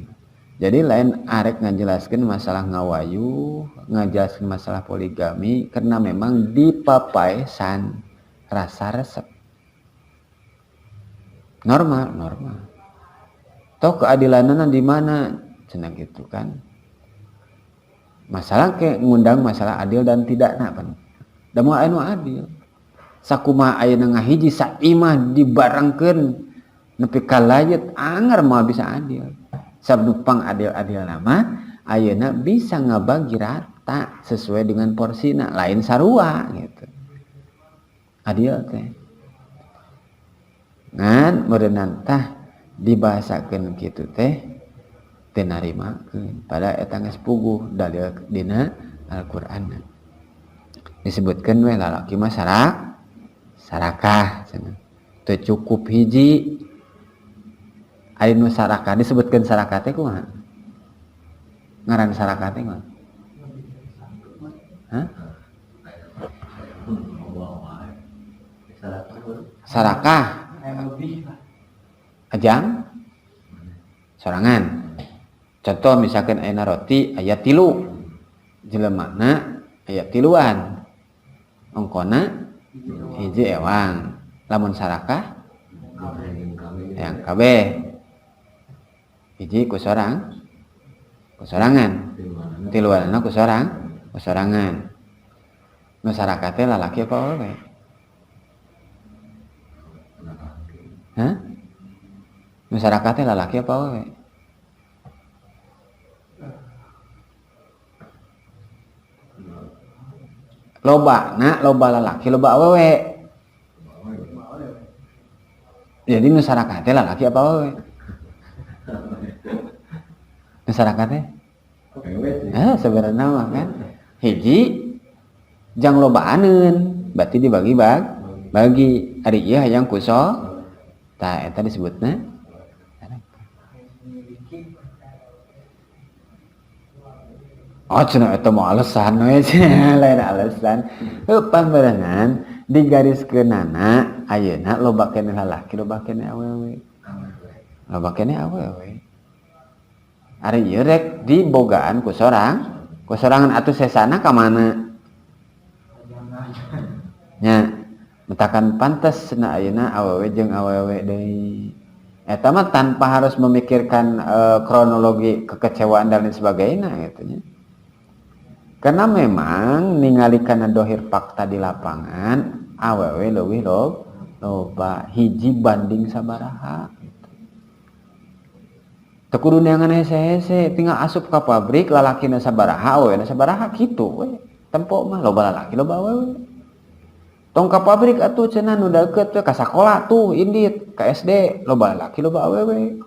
Jadi lain arek ngajelaskeun masalah ngawayu, ngajelaskeun masalah poligami karena memang dipapaesan rasa resep. Normal, normal. Toh keadilanana di mana? Cenah gitu kan. Masalah ke ngundang masalah adil dan tidak nah pan. Da moal aya nu adil. Sakumaha ayeuna ngahiji saimah dibarengkeun nepi ka layet anger moal bisa adil. Sabnu pang adil-adil nama ayeuna bisa ngabagi rata sesuai dengan porsina lain sarua gitu. Adil teh. Ngan meureunnan tah dibahasakeun kitu teh teu narimakeun padahal eta geus puguh dalil dina Al-Qur'an. Disebutkeun we lalaki mah sarakah cenah. Teu cukup hiji. Ari nu sarakah disebutkeun sarakah teh kumaha? Ngaran sarakah teh kumaha? Hah? Sarakah ajang sorangan. Contoh misalkan ayeuna roti aya 3 jelemana aya 3-an ongkona hiji ewang. Lamun sarakah yang kabeh hiji ku sorang ku sorangan, tiluanna ku sorang ku sorangan. Nu sarakah teh lalaki apa awewe? Hah? Nu sarakah teh lalaki apa awewe? Loba na loba lalaki loba awewe. Jadi nu sarakah teh lalaki apa awewe? Nu sarakah teh? Sebenarnya mah kan hiji jang lobaaneun berarti dibagi bagi ari ieu hayang kuso tah eta disebutna. Oh cenah eta mah alasan we cenah lain alasan. Heuh pameureungan digariskeunana ayeuna loba keneh lalaki loba keneh awewe. Loba keneh awewe. Ari ieu rek dibogaan ku sorang, ku sorangan atuh sesana ka mana? Nya, mentakan pantes cenah ayeuna awewe jeung awewe deui. Eta mah tanpa harus memikirkan kronologi kekecewaan dan lain sebagainya gitu nya. Karena memang ningali kana dohir fakta di lapangan awewe leuwih loba hiji banding sabaraha gitu. Teu kudu neangan hese-hese tinggal asup ka pabrik lalakina sabaraha awewena sabaraha kitu we. Tempo mah loba lalaki loba awewe. Tong ka pabrik atuh cenah nu deukeut we ka sakola tuh indit ka SD loba lalaki loba awewe.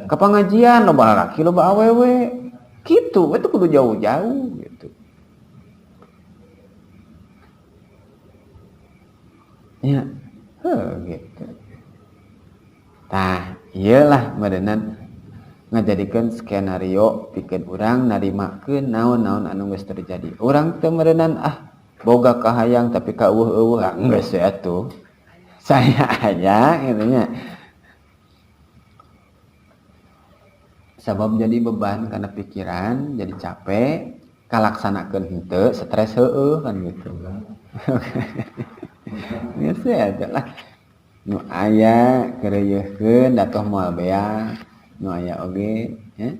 Ka pangajian loba lalaki loba awewe. Gitu, itu kudu jauh-jauh gitu. Ya, gitu. Tah, iyalah meureunan ngajadikeun skenario pikeun urang narimakeun naon-naon anu geus terjadi. Urang teh meureunan boga kahayang tapi ka eueuh-eueuh geus we atuh. Saya aja gitu nya. Sabab jadi beban karena pikiran, jadi capek, kalaksanakeun henteu, stres heueuh kan gitu. Geus we atuh lah. Nu aya keureuyeurkeun datoh moal beak, nu aya oge nya.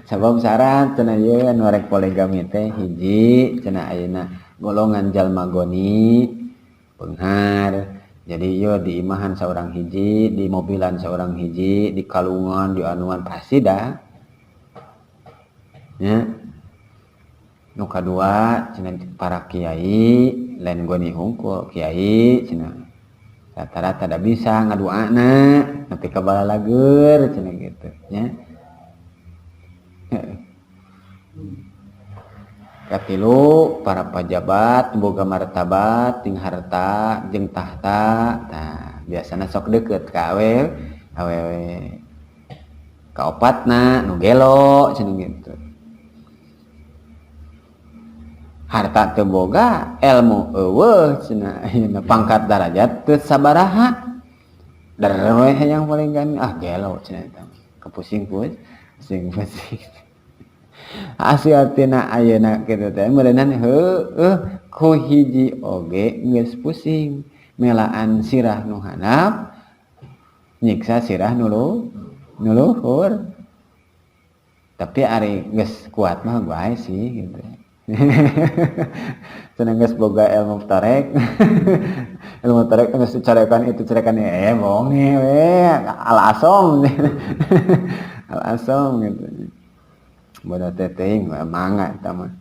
Sabab syarat cenah ieu anu rek poligami teh hiji cenah ayeuna golongan jalma goni beunghar. Jadi ieu di imahan saurang hiji, di mobilan saurang hiji, di kalungan, di anuan pasti dah. Nya. Nu kadua cenah para kiai lain goni hungkul kiai cenah. Rata-rata da bisa ngaduana nepi ka balalageur cenah gitu nya. Katilu para pajabat boga martabat jeung harta jeung tahta. Tah biasana sok deukeut ka awewe. Kaopatna nu gelo cenah gitu. Harta teu boga, ilmu euweuh cenah, ayeuna pangkat darajat teu sabaraha. Der we hayang poligami, ah gelo cenah eta. Kepusing pusing pusing. Hasil tina ayeuna kitu teh meureunan heueuh ku hiji oge geus pusing melaan sirah nu handap nyiksa sirah nu luhur. Tapi ari geus kuat mah bae sih gitu. Cenah geus boga ilmu torek. Ilmu torek geus dicarekan itu carekan bonge we al asom. Al asom gitu. Bodoh teh teuing mangga eta mah.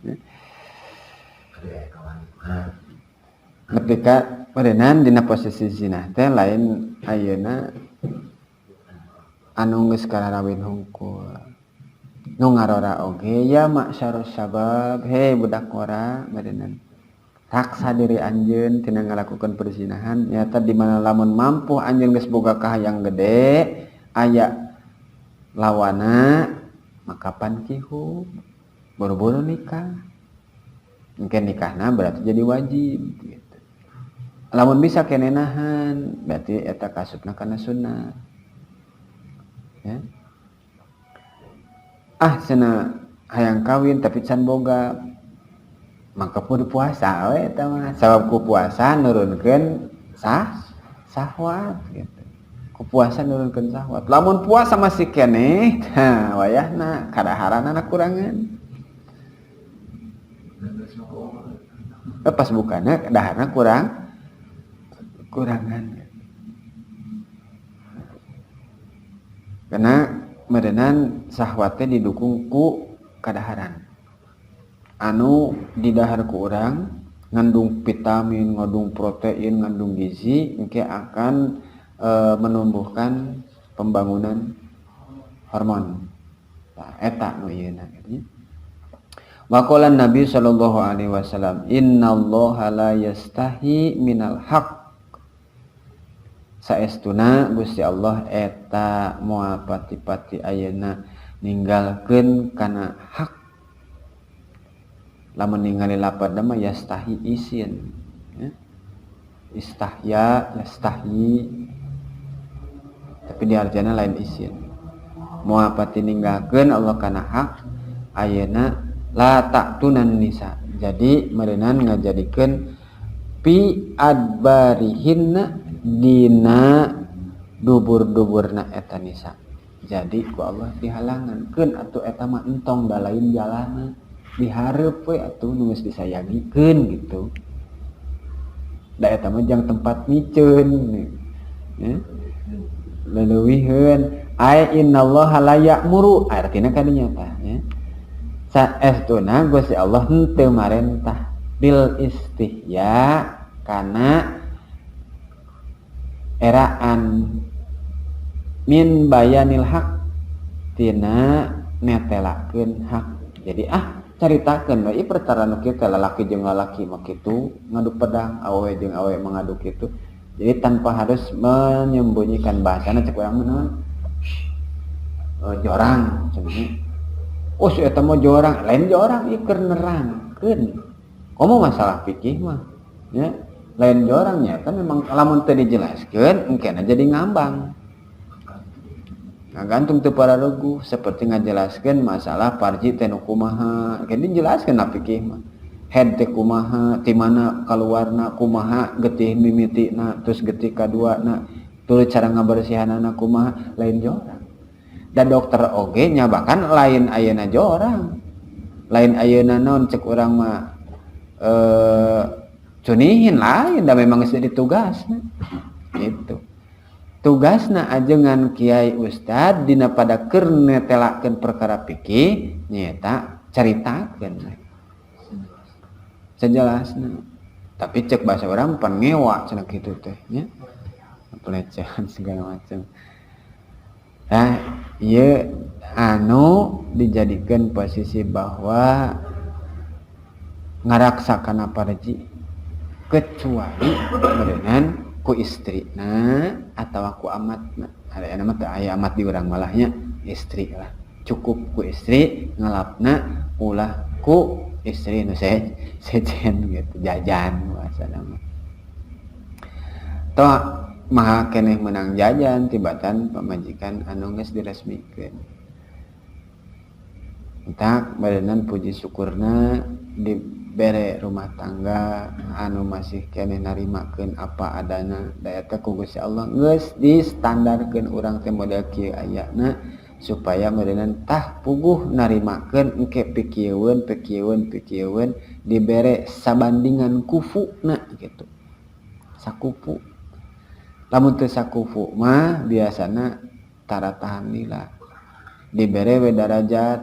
Ketika meureunan dina posisi zina teh lain ayeuna anu geus kararawin hungkul. Nu ngarora oge ya ma'syarus syabab, hei budak ngora meureunan. Raksa diri anjeun tina ngalakukeun perzinahan nyata di mana lamun mampu anjeun geus boga kahayang gede aya lawana maka pankihu buru-buru nikah. Mungkin nikahna berarti jadi wajib gitu. Lamun bisa kene nahan berarti eta kasupna kana sunnah. Ya. Ah cenah hayang kawin tapi can boga maka kudu puasa we eta mah. Sabab ku puasa nurunkeun sahwat gitu. Ku puasa nurunkeun sahwat. Lamun puasa masih keneh, nah wayahna kadaharanana kurangan. Pas bukana daharna kurangan. Karena meureunan sahwatnya didukung ku kadaharan. Anu didahar ku urang ngandung vitamin, ngandung protein, ngandung gizi, engke akan menumbuhkan pembangunan hormon. Nah, eta nu ieuna gitu nya. Waqala Nabi sallallahu alaihi wasallam, innallaha la yastahi minal haqq. Saestuna Gusti Allah eta moal pati-pati ayeuna ninggalkeun kana hak. Lamun ningali lapad mah yastahi isin ya. Istahya yastahi, tapi di artiana lain isin. Moal pati ninggalkeun Allah kana hak ayeuna la ta'tunan nisa. Jadi meureunan ngajadikeun pi adbarihinna dina dubur-duburna eta nisa. Jadi ku Allah dihalangan keun atuh eta mah entong da lain jalana, dihareup we atuh nu geus disayagikeun gitu. Da eta mah jang tempat miceun ya. Leuwihkeun ai innallaha la ya'muru artina kadinya tah ya. Saestuna Gusti Allah henteu marentah bil istihya kana eraan min bayanil hak tina netelakeun hak. Jadi caritakeun we ieu perkara nu kieu teh lalaki jeung lalaki mah kitu ngadu pedang, awewe jeung awewe mah ngadu kitu. Jadi tanpa harus menyembunyikan bahasana cek urang mah naon? Jorang cenah. Oh si eta mah jorang, lain jorang ieu keur nerangkeun. Komo masalah fikih mah ya, lain jorang nya eta memang lamun teu dijelaskeun engkena jadi ngambang. Ngagantung teu pararuguh seperti ngajelaskeun masalah parji teh nu kumaha, engke dijelaskeun na fikih mah. Head teh kumaha, ti mana kaluarna kumaha, getih mimitina terus getih kaduana, tuluy cara ngabersihanana kumaha, lain jorang. Dan dokter oge nya bahkan lain ayeuna jorang. Lain ayeuna naon cek urang mah cunihin lain da memang geus jadi tugasna. Gitu. Tugasna ajengan kiai ustad dina pada keur netelakeun perkara fikih nyaeta caritakeun sejelasna. Tapi cek bahasa urang pan ngewa cenah kitu teh nya. Pelecehan segala macam. Nah, ieu anu dijadikan posisi bahwa ngaraksa kana parji kecuali meureunan ku istrina atawa ku amatna. Ada mah teu aya amat di urang malahnya istri lah. Cukup ku istri ngalapna ulah ku Istri nu sejen gitu, jajan bahasa nama. Toh maha keneh menang jajan tibatan pamajikan anu geus diresmikeun. Entak badenan puji syukurna dibere rumah tangga anu masih keneh narimakeun apa adana, da eta ku Gusti Allah geus distandarkeun urang teh model kieu ayana supaya meureunan tah puguh narimakeun engke pikieun pikieun pikieun dibere sabandingan kufuna gitu, sakupu. Lamun teu sakufu mah biasana tara tahan lila, dibere we darajat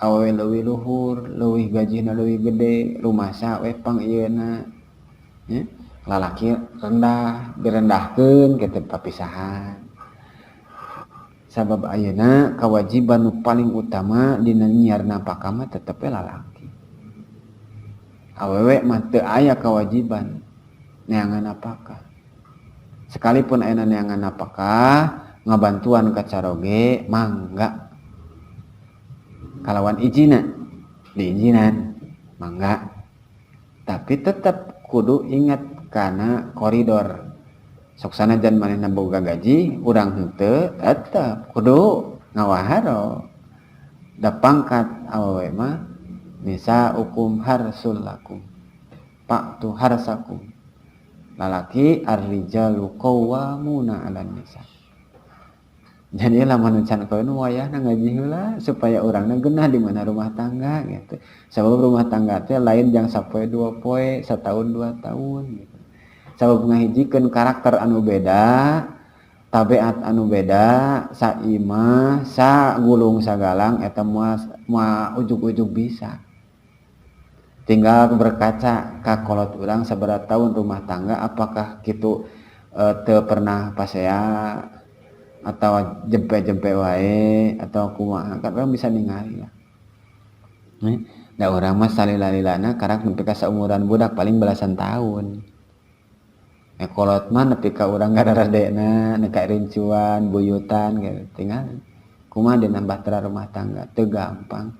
awewe leuwih luhur, leuwih gajina leuwih gede, rumasa we pang ieuna nya, lalaki rendah, direndahkeun kitu, papisahan. Sabab ayeuna kewajiban nu paling utama dina nyiar napakah mah tetep we lalaki. Awewe mah teu aya kewajiban neangan napakah. Sekalipun ayeuna neangan napakah, ngabantuan ka caroge mangga, kalawan ijina, diizinan mangga, tapi tetap kudu ingat kana koridor. Sok sanajan manehna boga gaji, urang henteu, tetep kudu ngawaharo, da pangkat awewe mah nisaukum harsul lakum fa'tu harsakum, lalaki ar-rijalu qawwamuna 'alan nisa. Jadi lamun can kawin wayahna ngaji heula supaya urangna geunah di mana rumah tangga gitu. Sabab rumah tangga teh lain jang sapoe dua poe, satahun 2 tahun gitu. Sabab ngahijikeun karakter anu beda, tabiat anu beda, saimah, sagulung sagalang eta moal moal ujug-ujug bisa. Tinggal berkaca ka kolot urang sabaraha tahun rumah tangga, apakah kitu teu pernah pasea atau jempe-jempe wae atau kumaha, kan urang bisa ningali lah. Da urang mah salila-lilana karak nepi ka saumuran budak, paling belasan tahun. Kolot mah nepi ka urang gararedena, nepi ka rincuan, buyutan gitu. Tinggal kumaha dina bahtera rumah tangga teu gampang.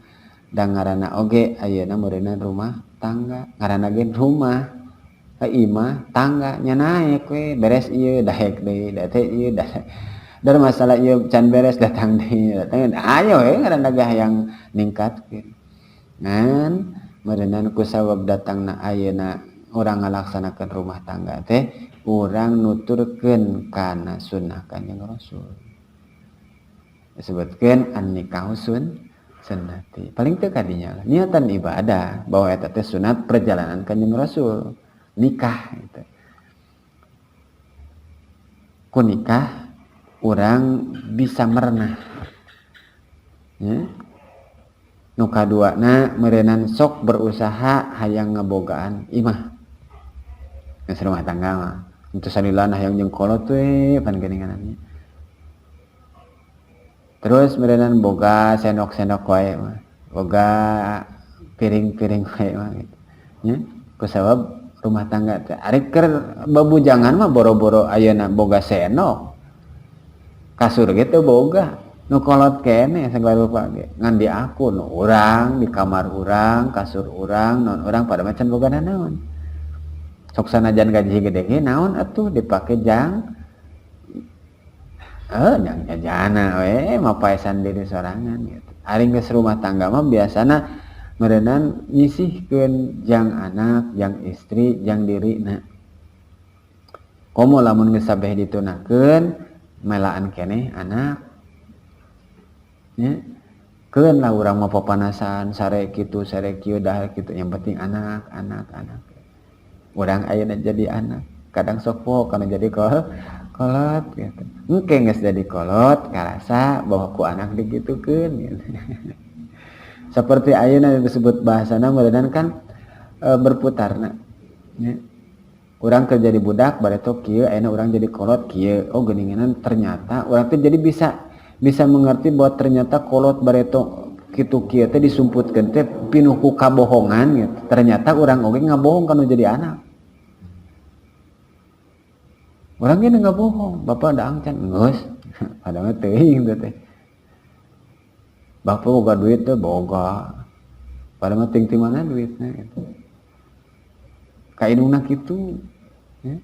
Da ngaranna oge ayeuna meureunna rumah tangga, ngaranna ge rumah, imah tangga nya naek we, beres ieu daek deui, da teh ieu da dar masalah ieu can beres datang deui, datang ayo we, ngaranna ge hayang ningkatkeun. Ngan meureunna ku sabab datangna ayeuna urang ngalaksanakeun rumah tangga teh urang nuturkeun kana sunnah Kanjeng Rasul. Disebutkeun an nikahu sunnati. Paling teu kadinya lah niatan ibadah bahwa eta teh sunat perjalanan Kanjeng Rasul nikah gitu. Ku nikah urang bisa merenah. Ya. Nu kaduana meureunan sok berusaha hayang ngabogaan imah. Geus rumah tangga mah. Teu salilana hayang jeung kolot we pan geuninganna. Terus meureunan boga sendok-sendok wae mah, boga piring-piring wae mah gitu. Nya, kusabab rumah tangga teh ari keur babujangan mah boro-boro ayeuna boga sendok. Kasur ge teu boga. Nu kolot keneh sagala rupa ge. Ngan di aku nu urang, di kamar urang, kasur urang, naon urang pada macan boga nanaon. Sok sanajan gaji gede ge naon atuh dipake jang jang jajana we, mapaesan diri sorangan gitu. Ari geus rumah tangga mah biasana meureunan nyisihkeun jang anak, jang istri, jang dirina. Komo lamun geus sabeh ditunakeun melaan keneh anak. Nya. Keun lah urang mah popanasan sare kitu sare kieu, dahar kitu, yang penting anak, anak, anak. Urang ayeuna jadi anak, kadang sok poho kana jadi kolot gitu. Engke geus jadi kolot karasa bahwa ku anak digitukeun gitu. Seperti ayeuna disebut bahasana meureunnan kan berputarna nya. Urang keur jadi budak bareto kieu, ayeuna urang jadi kolot kieu. Oh, geuninganan ternyata urang teh jadi bisa bisa mengerti bahwa ternyata kolot bareto kitu kieu teh disumputkeun teh pinuh ku kabohongan gitu. Ternyata urang oge ngabohong kana jadi anak. Urang ge ngabohong, bapak daang can geus. Padahal teuing teh. Bapak boga duit teh boga. Padahal mah ting ti mana duitna gitu. Ka indungna kitu ya.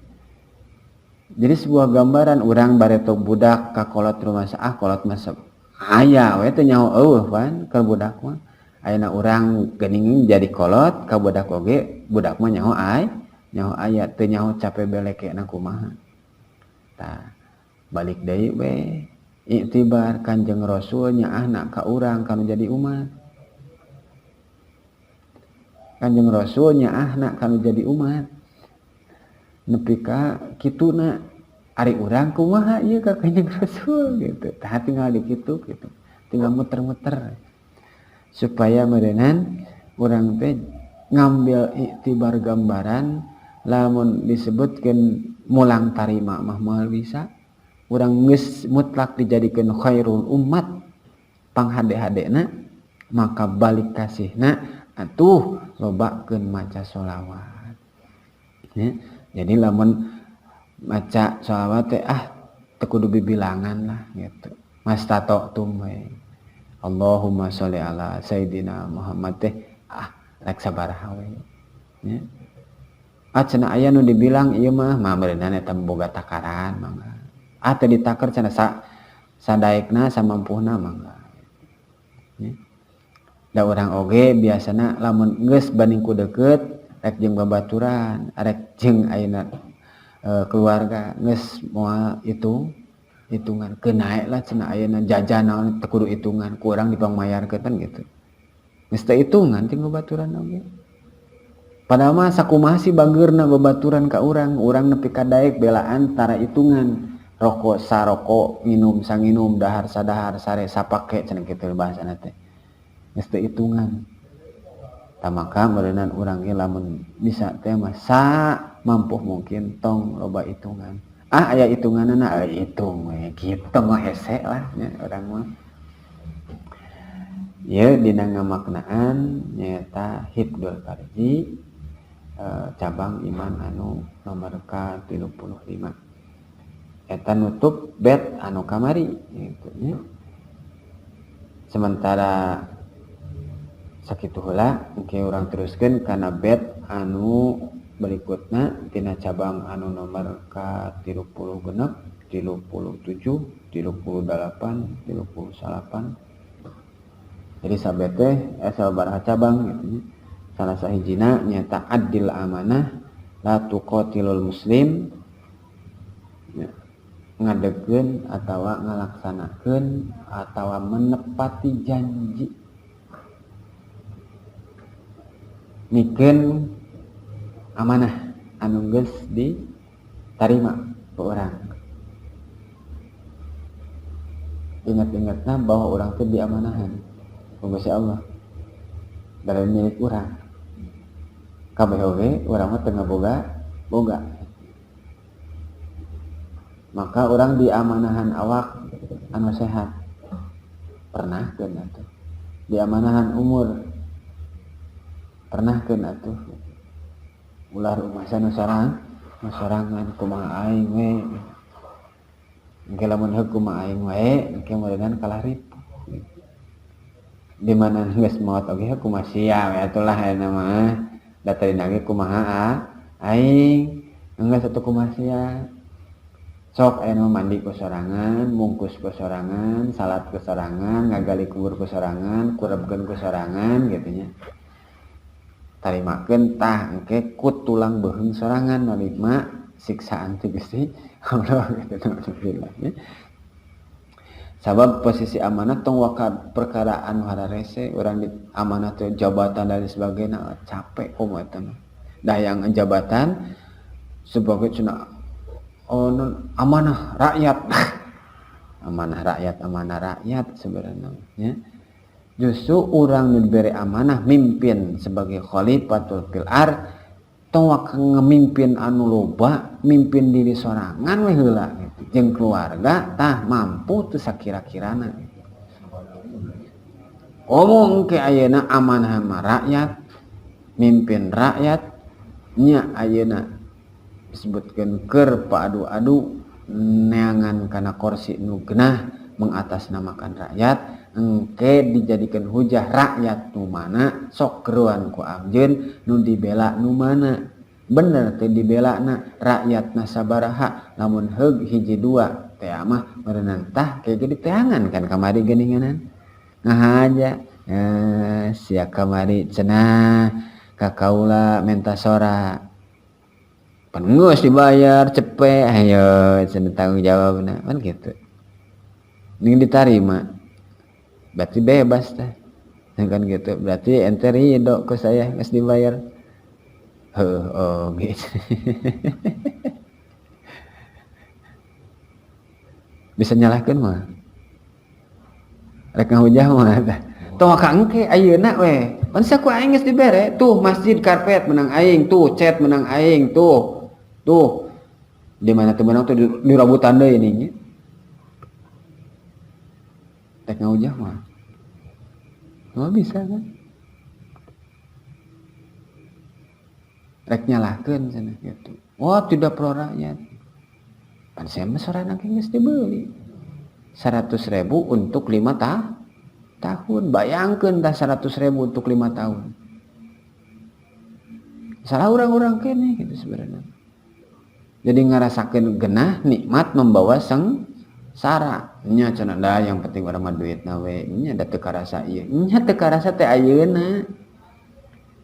Jadi sebuah gambaran urang bareto budak ka kolot rumah, ah, kolot mah aya we teu nyaho eueuh pan keur budak mah. Ayeuna urang geuning jadi kolot ka budak oge, budak mah nyaho ay nyaho aya, teu nyaho capek belekena kumaha. Tah, balik deui we iktibar Kanjeng Rasul nyaahna ka urang kanu jadi umat. Kanjeng Rasul nyaahna kanu jadi umat nepi ka kituna. Ari urang kumaha ieu ka Kanjeng Rasul gitu. Tah, tinggal di kitu gitu, tinggal muter-muter supaya meureunan urang teh ngambil iktibar gambaran. Lamun disebutkeun mulang tarima mah moal bisa. Urang geus mutlak dijadikeun khairul umat, panghade-hadena, maka balik kasihna atuh lobakeun maca sholawat ya. Jadi lamun maca sholawat teh, ah, teu kudu bibilangan lah gitu, mastato tum we. Allahumma sholli ala Sayyidina Muhammad teh, ah, rek sabaraha we ya. Ah, cenah aya nu dibilang ieu mah mah meureunna eta boga takaran, mangga. Ah, teu ditaker cenah, sadaekna samampuhna, mangga ya. Da urang oge biasana lamun geus banding ku deukeut, rek jeung babaturan, rek jeung ayeuna keluarga, geus moal itu hitungan. Keun naek lah cenah, ayeuna jajan naon teu kudu hitungan, ku urang dipangmayarkeun kan gitu. Geus teu hitungan jeung babaturan oge. Padahal mah sakumaha sih bageurna babaturan ka urang, urang nepi ka daek belaan tara hitungan. Rokok sarokok, nginum sanginum, dahar sadahar, sare sapake cenah kitu bahasana teh. Geus teu hitungan. Tah, maka meureunan urang ge lamun bisa teh mah samampu mungkin tong loba hitungan. Ah, aya hitunganna, hitung we kitu mah hese lah nya urang mah. Ieu dina ngamaknaan nyaeta hifdzul farji, cabang iman anu nomor ka-35. Eta nutup bed anu kamari gitu nya. Sementara sakitu heula, engke urang teruskeun kana bed anu berikutna tina cabang anu nomor ka-36, 37, 38, 39. Jadi sabet teh sabaraha cabang gitu nya. Salah sahijina nyaeta addil amanah, la tuqatilul muslim ya, ngadegkeun atawa ngalaksanakeun atawa menepati janji, mikeun amanah anu geus ditarima ku urang. Ingat-ingatna bahwa urang teh diamanahan ku Gusti Allah dari milik urang. Kabeh oge urang mah teu ngaboga boga. Maka urang diamanahan awak anu sehat, pernahkeun atuh. Diamanahan umur, pernahkeun atuh. Ulah rumasa nu sorang, nu sorangan kumaha aing we. Engke lamun heug kumaha aing wae, engke meureunnan kalah ripuh. Di mana geus maot oge heuh kumaha sia we atuh lah ayeuna mah. Da tadina ge kumaha aing, enggeus atuh kumaha sia. Sok ayeuna mah mandi ku sorangan, mungkus ku sorangan, salat ku sorangan, ngagali kubur ku sorangan, kurebkeun ku sorangan gitu nya. Tarimakeun tah engke ku tulang beuheung sorangan narima siksaan ti Gusti Allah gitu, naudzubillah ya. Sabab posisi amanah tong waka perkara anu hararese urang di amanah teh jabatan dan sebagainya, capek komo eta mah. Dah yang jabatan sebagai cenah, oh, non, amanah rakyat. Amanah rakyat, amanah rakyat sebenarnya ya. Justru urang nu dibere amanah mimpin sebagai khalifatul fil ard, tong waka ngemimpin anu loba, mimpin diri sorangan we heula gitu. Jeung keluarga tah mampu teu sakira-kirana gitu. Omong ke ayeuna amanah mah rakyat, mimpin rakyat nya, ayeuna disebutkeun keur paadu-adu neangan kana kursi nu genah mengatasnamakan rakyat. Engke dijadikan hujah rakyat nu mana sok keruan ku anjeun nu dibela nu mana. Bener teh dibelana rakyatna sabaraha lamun heug hiji dua teh mah meureunan tah kayak gini teangan kan kamari geuninganan. Ngahaja sia kamari cenah ka kaula menta sora. Pan geus dibayar cepet ayo cenah tanggung jawabna kan gitu. Ning ditarima berarti bebas teh. Kan gitu berarti ente ridho ku saya geus dibayar. Heuh, oh gitu. Bisa nyalahkeun mah. Rek ngahujah mah tah. Tong ka engke ayeuna we. Pan saku aing geus dibere, tuh masjid karpet menang aing, tuh cat menang aing, tuh. Tuh. Di mana teu meunang tuh dirabutan deui ini nya. Rek ngahujah mah. Oh bisa kan? Rek nyalahkeun cenah gitu. Wah, tidak pro rakyat. Pan saya mah sorana ge geus dibeli. 100.000 untuk 5 tahun. Bayangkeun tah 100.000 untuk 5 tahun. Salah urang-urang keneh gitu sebenarnya. Jadi ngarasakeun genah nikmat membawa sengsara. Nya cenah da yang penting urang mah duitna we. Nya da teu karasa ieu. Nya teu karasa teh ayeuna.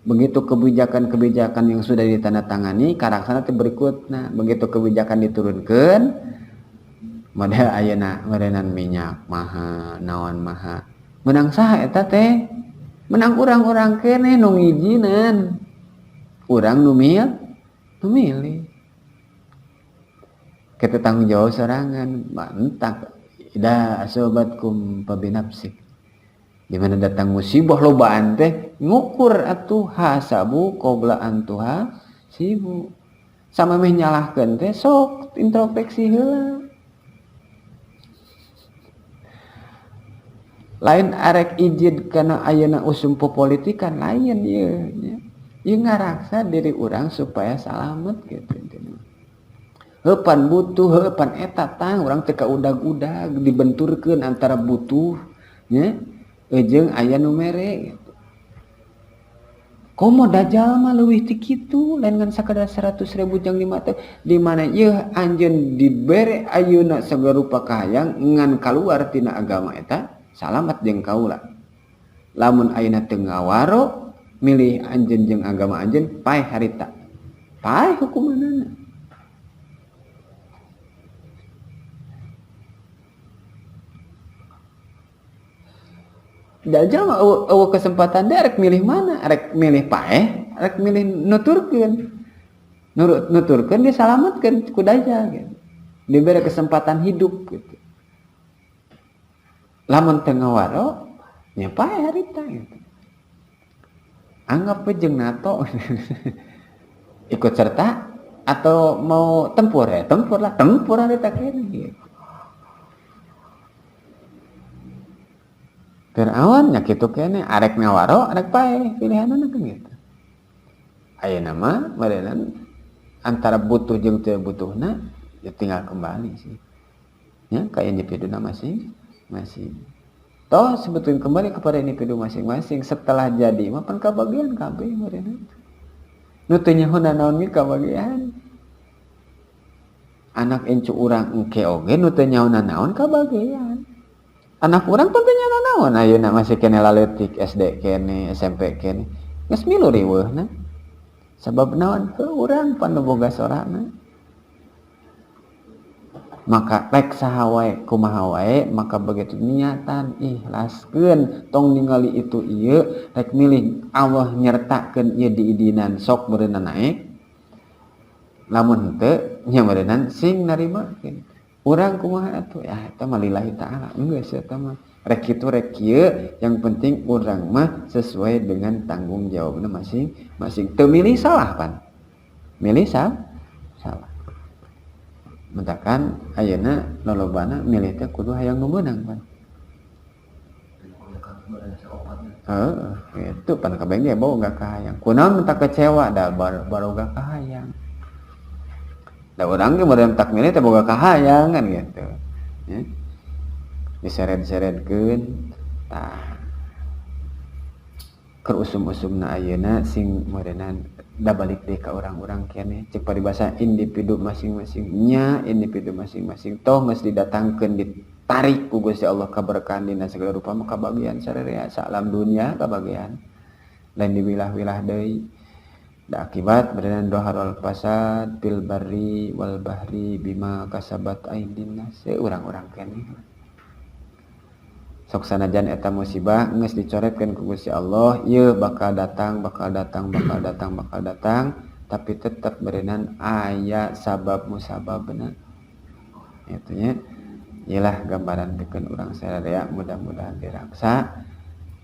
Begitu kebijakan-kebijakan yang sudah ditandatangani, karaksana teh berikutna. Begitu kebijakan diturunkan, model ayeuna meureunan minyak maha, naon maha. Menang saha eta teh? Menang urang-urang keneh nu ngijinan. Urang nu milih. Kita tanggung jawab sorangan, mantap. Ida asobatkum pabinafsik. Di mana datang musibah lobaan teh ngukur atuh hasabu qabla antuha sibu. Sama meh nyalahkeun teh sok introspeksi heula. Lain arek izin kana ayeuna usum popolitikan lain ieu nya. Ieu ngaraksa diri urang supaya salamet gitu intina. Heupan butuh, heupan eta tang urang teh kaudag-udag dibenturkeun antara butuh nya jeung aya nu mere gitu. Komo dajal mah leuwih ti kitu lain ngan sakadar 100.000 jang 5 teh di mana ieu anjeun dibere ayeuna sagarupa kahayang ngan kaluar tina agama eta salamat jeung kaula. Lamun ayeuna teu ngawaro milih anjeun jeung agama anjeun paeh harita. Paeh hukumanana. Dajjal mah eueuh kesempatan dia rek milih mana? Rek milih paeh, rek milih nuturkeun. Nuturkeun dia salametkeun ku Dajjal gitu. Diberi kesempatan hidup gitu. Lamun teu ngawaro nya paeh harita gitu. Anggap we jeung NATO. Ikut serta atau mau tempur ya? Tempur lah, tempur harita kene gitu. Fir'aun nya kitu keneh arek ngawaro arek paeh pilihanana kan gitu. Ayeuna mah meureunnan antara butuh jeung teu butuhna ya tinggal kembali sih. Ya ka individuna masing-masing. Toh sebetulnya kembali kepada individu masing-masing setelah jadi mah pan kabagian kabeh meureunna. Nu teu nyaho naon ge kabagian. Anak incu urang engke oge nu teu nyaho naon kabagian. Anak urang teh teu nyaho naon ayeuna masih keneh laletik SD keneh SMP keneh geus milu riweuhna. Sabab naon heuh urang pan nu boga sorana. Maka rek saha wae kumaha wae maka begitu niatan ikhlaskeun tong ningali itu ieu rek milih Allah nyertakeun ieu diidinan sok meureunna naek. Lamun henteu nya meureunnan sing narimakeun. Urang kumaha atuh ya eta mah lillahi ta'ala geus eta mah rek kitu rek kieu yang penting urang mah sesuai dengan tanggung jawabna masing-masing teu milih salah pan milih salah mentakan ayeuna lolobana milih teh kudu hayang nu meunang pan heeh kitu pan kabeh ge boga kahayang kunaon mentak kecewa da baroga kahayang. Da urang ge meureun tak milih teh boga kahayang kan gitu. Ya. Diseret-seretkeun. Tah keur usum-usumna ayeuna sing meureunnan da balik deui ka urang-urang keneh cek paribasa individu masing-masing nya, individu masing-masing toh geus didatangkeun ditarik ku Gusti Allah kaberkahan dina segala rupa mah kabagian sararea saalam dunia kabagian lain diwilah-wilah deui. Da akibat meureunnan doharul fasad fil barri wal bahri bima kasabat aidin nas urang-urang keneh. Sok sanajan eta musibah geus dicoretkeun ku Gusti Allah, ieu bakal datang, bakal datang, bakal datang, bakal datang, tapi tetep berenang aya sabab musababna. Itu nya. Iyalah gambaran pikeun urang sararea, mudah-mudahan diraksa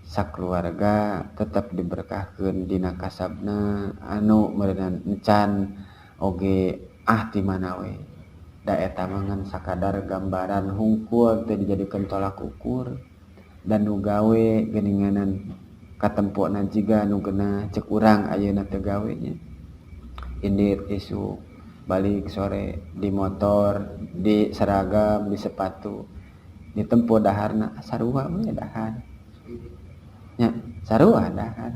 sakeluarga tetep diberkahkeun dina kasabna anu meureunnan encan oge ah ti mana we. Da eta mah ngan sakadar gambaran hungkul teu dijadikeun tolak ukur. Dan nu gawe geuninganan katempona jiga nu geunah cek urang ayeuna teu gawe nya. Indit isuk balik sore di motor, di seragam, di sepatu, ditempo daharna sarua we dahar. Nya sarua dahar.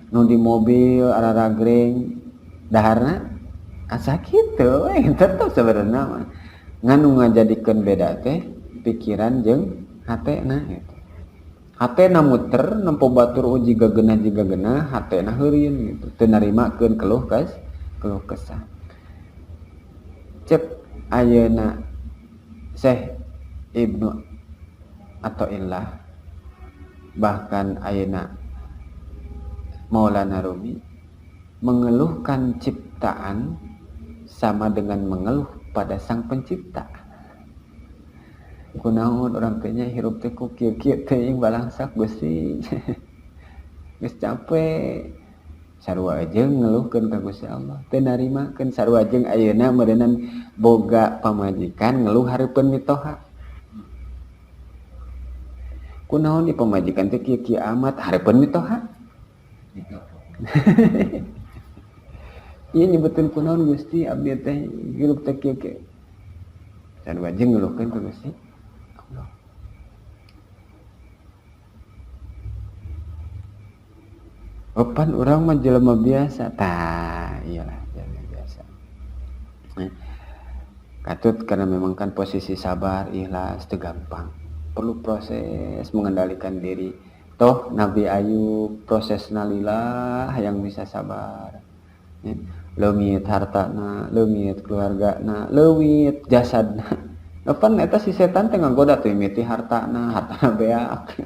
Nu di mobil araragreng daharna asa kitu we tetep sebenarna mah. Ngan nu ngajadikeun beda teh pikiran jeung hatena gitu. Hatena muter nempo batur uji gagenah jiga genah hatena heureun gitu teu narimakeun keluh kes keluh kesah. Cek ayeuna Syekh Ibnu Athaillah bahkan ayeuna Maulana Rumi mengeluhkan ciptaan sama dengan mengeluh pada sang pencipta. Kunaon urang teh nya hirup teh ku kieu-kieu teuing balangsak Gusti. Geus capek sarua jeung ngeluhkeun ka Gusti Allah teu narimakeun sarua jeung ayeuna meureunnan boga pamajikan ngeluh hareupeun mitoha. Kunaon di pamajikan teh kieu-kieu amat hareupeun mitoha. Ieu nyebuteun kunaon Gusti abdi teh hirup teh kieu-kieu. Sarua jeung ngeluhkeun ka Gusti Allah. Opan urang mah jelema biasa. Tah, iyalah jelema biasa. Katut karena memang kan posisi sabar, ikhlas teu gampang. Perlu proses mengendalikan diri. Toh Nabi Ayub proses nalila yang bisa sabar. Leungit hartana, leungit keluargana, leungit jasadna. Pan eta si setan teh ngagoda tuh mimiti hartana, hartana beak,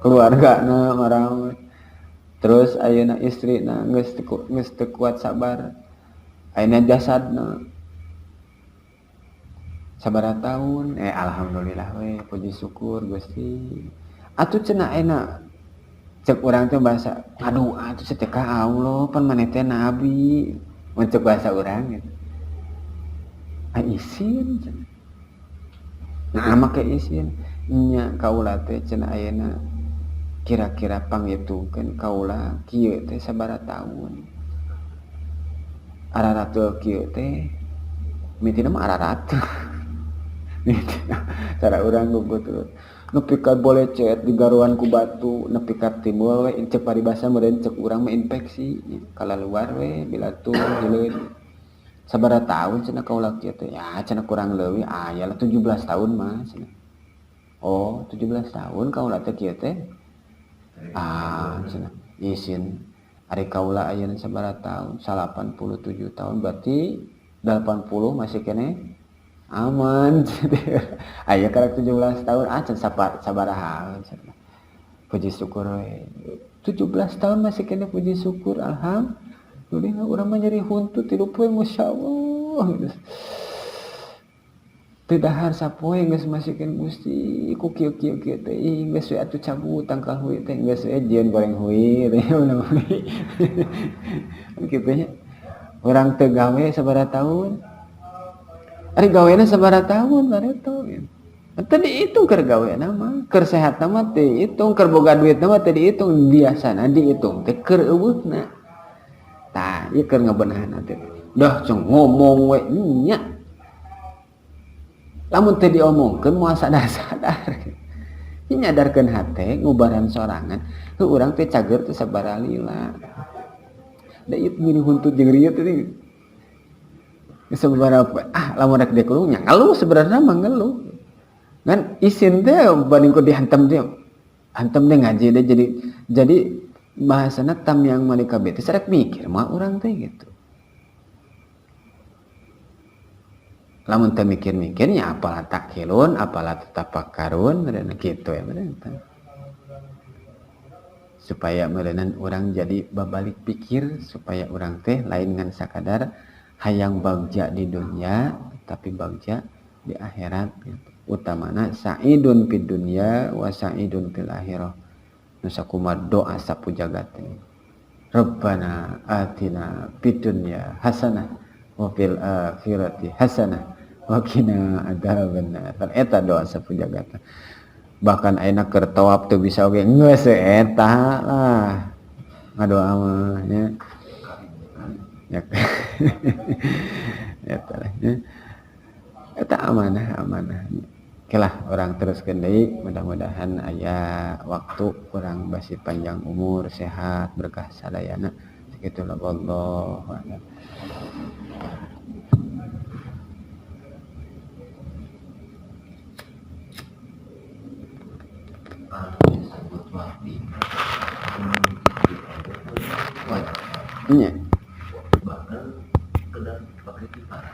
keluargana marang. Terus ayeuna istrina geus teu kuat sabar. Ayeuna jasadna sabaraha tahun, alhamdulillah we puji syukur Gusti. Atuh cenah ayeuna cek urang teh bahasa aduh atuh teh ka Allah pan maneh teh nabi. Mun cek bahasa urang gitu. Ah isin cenah. Nah make isin nya kaula teh cenah ayeuna kira-kira panghitungkeun kaula kieu teh sabaraha taun. Araratul kieu teh mitina mah araratul. Cara urang gugutur. Nepi ka bolecet di garuan ku batu, nepi ka timbul we cek paribasa meureun cek urang mah infeksi kalaluar we bilatur hileud. Sabaraha taun cenah kaula kieu teh? Ya cenah kurang leuwih aya lah 17 tahun mah cenah. Oh, 17 tahun kaula teh kieu teh. Ah, cenah isin ari kaula ayeuna sabaraha tahun? 87 tahun berarti 80 masih keneh aman. Aya karek 17 tahun ah can sabaraha cenah. Puji syukur we. 17 tahun masih keneh puji syukur alhamdulillah urang mah nyeri huntu tilu poe masyaallah gitu. Teu dahar sapoe geus masikeun Gusti ku kieu-kieu kieu teh geus we atuh cabut tangkal hui teh geus we jieun goreng hui teh hui. Kitu nya. Urang teu gawe sabaraha tahun. Ari gawena sabaraha tahun bareto gitu. Teu dihitung keur gawena mah, keur sehatna mah teu dihitung, keur boga duitna mah teu dihitung, biasana dihitung teh keur eueuhna. Tah, ieu keur ngabenahan teh. Dah ceng ngomong we nya. Lamun teu diomongkeun moal sadar-sadar. Nyadarkeun hate ngubaran sorangan heuh urang teh cager teh sabaraha lila. Da ieu nyeri huntut jeung rieu teh sabaraha lamun rek dikeluh nya ngeluh sebenarnya mah ngeluh. Ngan isin teh banding ku dihantam teh hantam teh ngaji deh jadi bahasana tam yang malika bete sarek mikir mah urang teh gitu. Lamun teu mikir-mikirnya apalah takilun, apalah tatafakarun, meureun kitu ya meureun. Supaya meureunnan urang jadi babalik pikir supaya urang teh lain ngan sakadar hayang bagja di dunia tapi bagja di akhirat gitu. Utamana sa'idun fid dunya wa sa'idun fil akhirah. Nu sakumaha doa sapujagat teh. Rabbana atina fid dunya hasanah wa fil akhirati hasanah wa qina adzabannar. Kan eta doa sapujagat. Bahkan ayeuna keur tawaf teu bisa oge geus eta lah. Ngadoa mah nya. Ya. Eta lah nya. Eta amanah. Oke lah, orang teruskeun deui, mudah-mudahan aya waktu urang basi panjang umur, sehat, berkah sadayana. Sakitu lah wallahu a'lam. Disebut wahbi. Iya. Bahkan kena pakai kipas.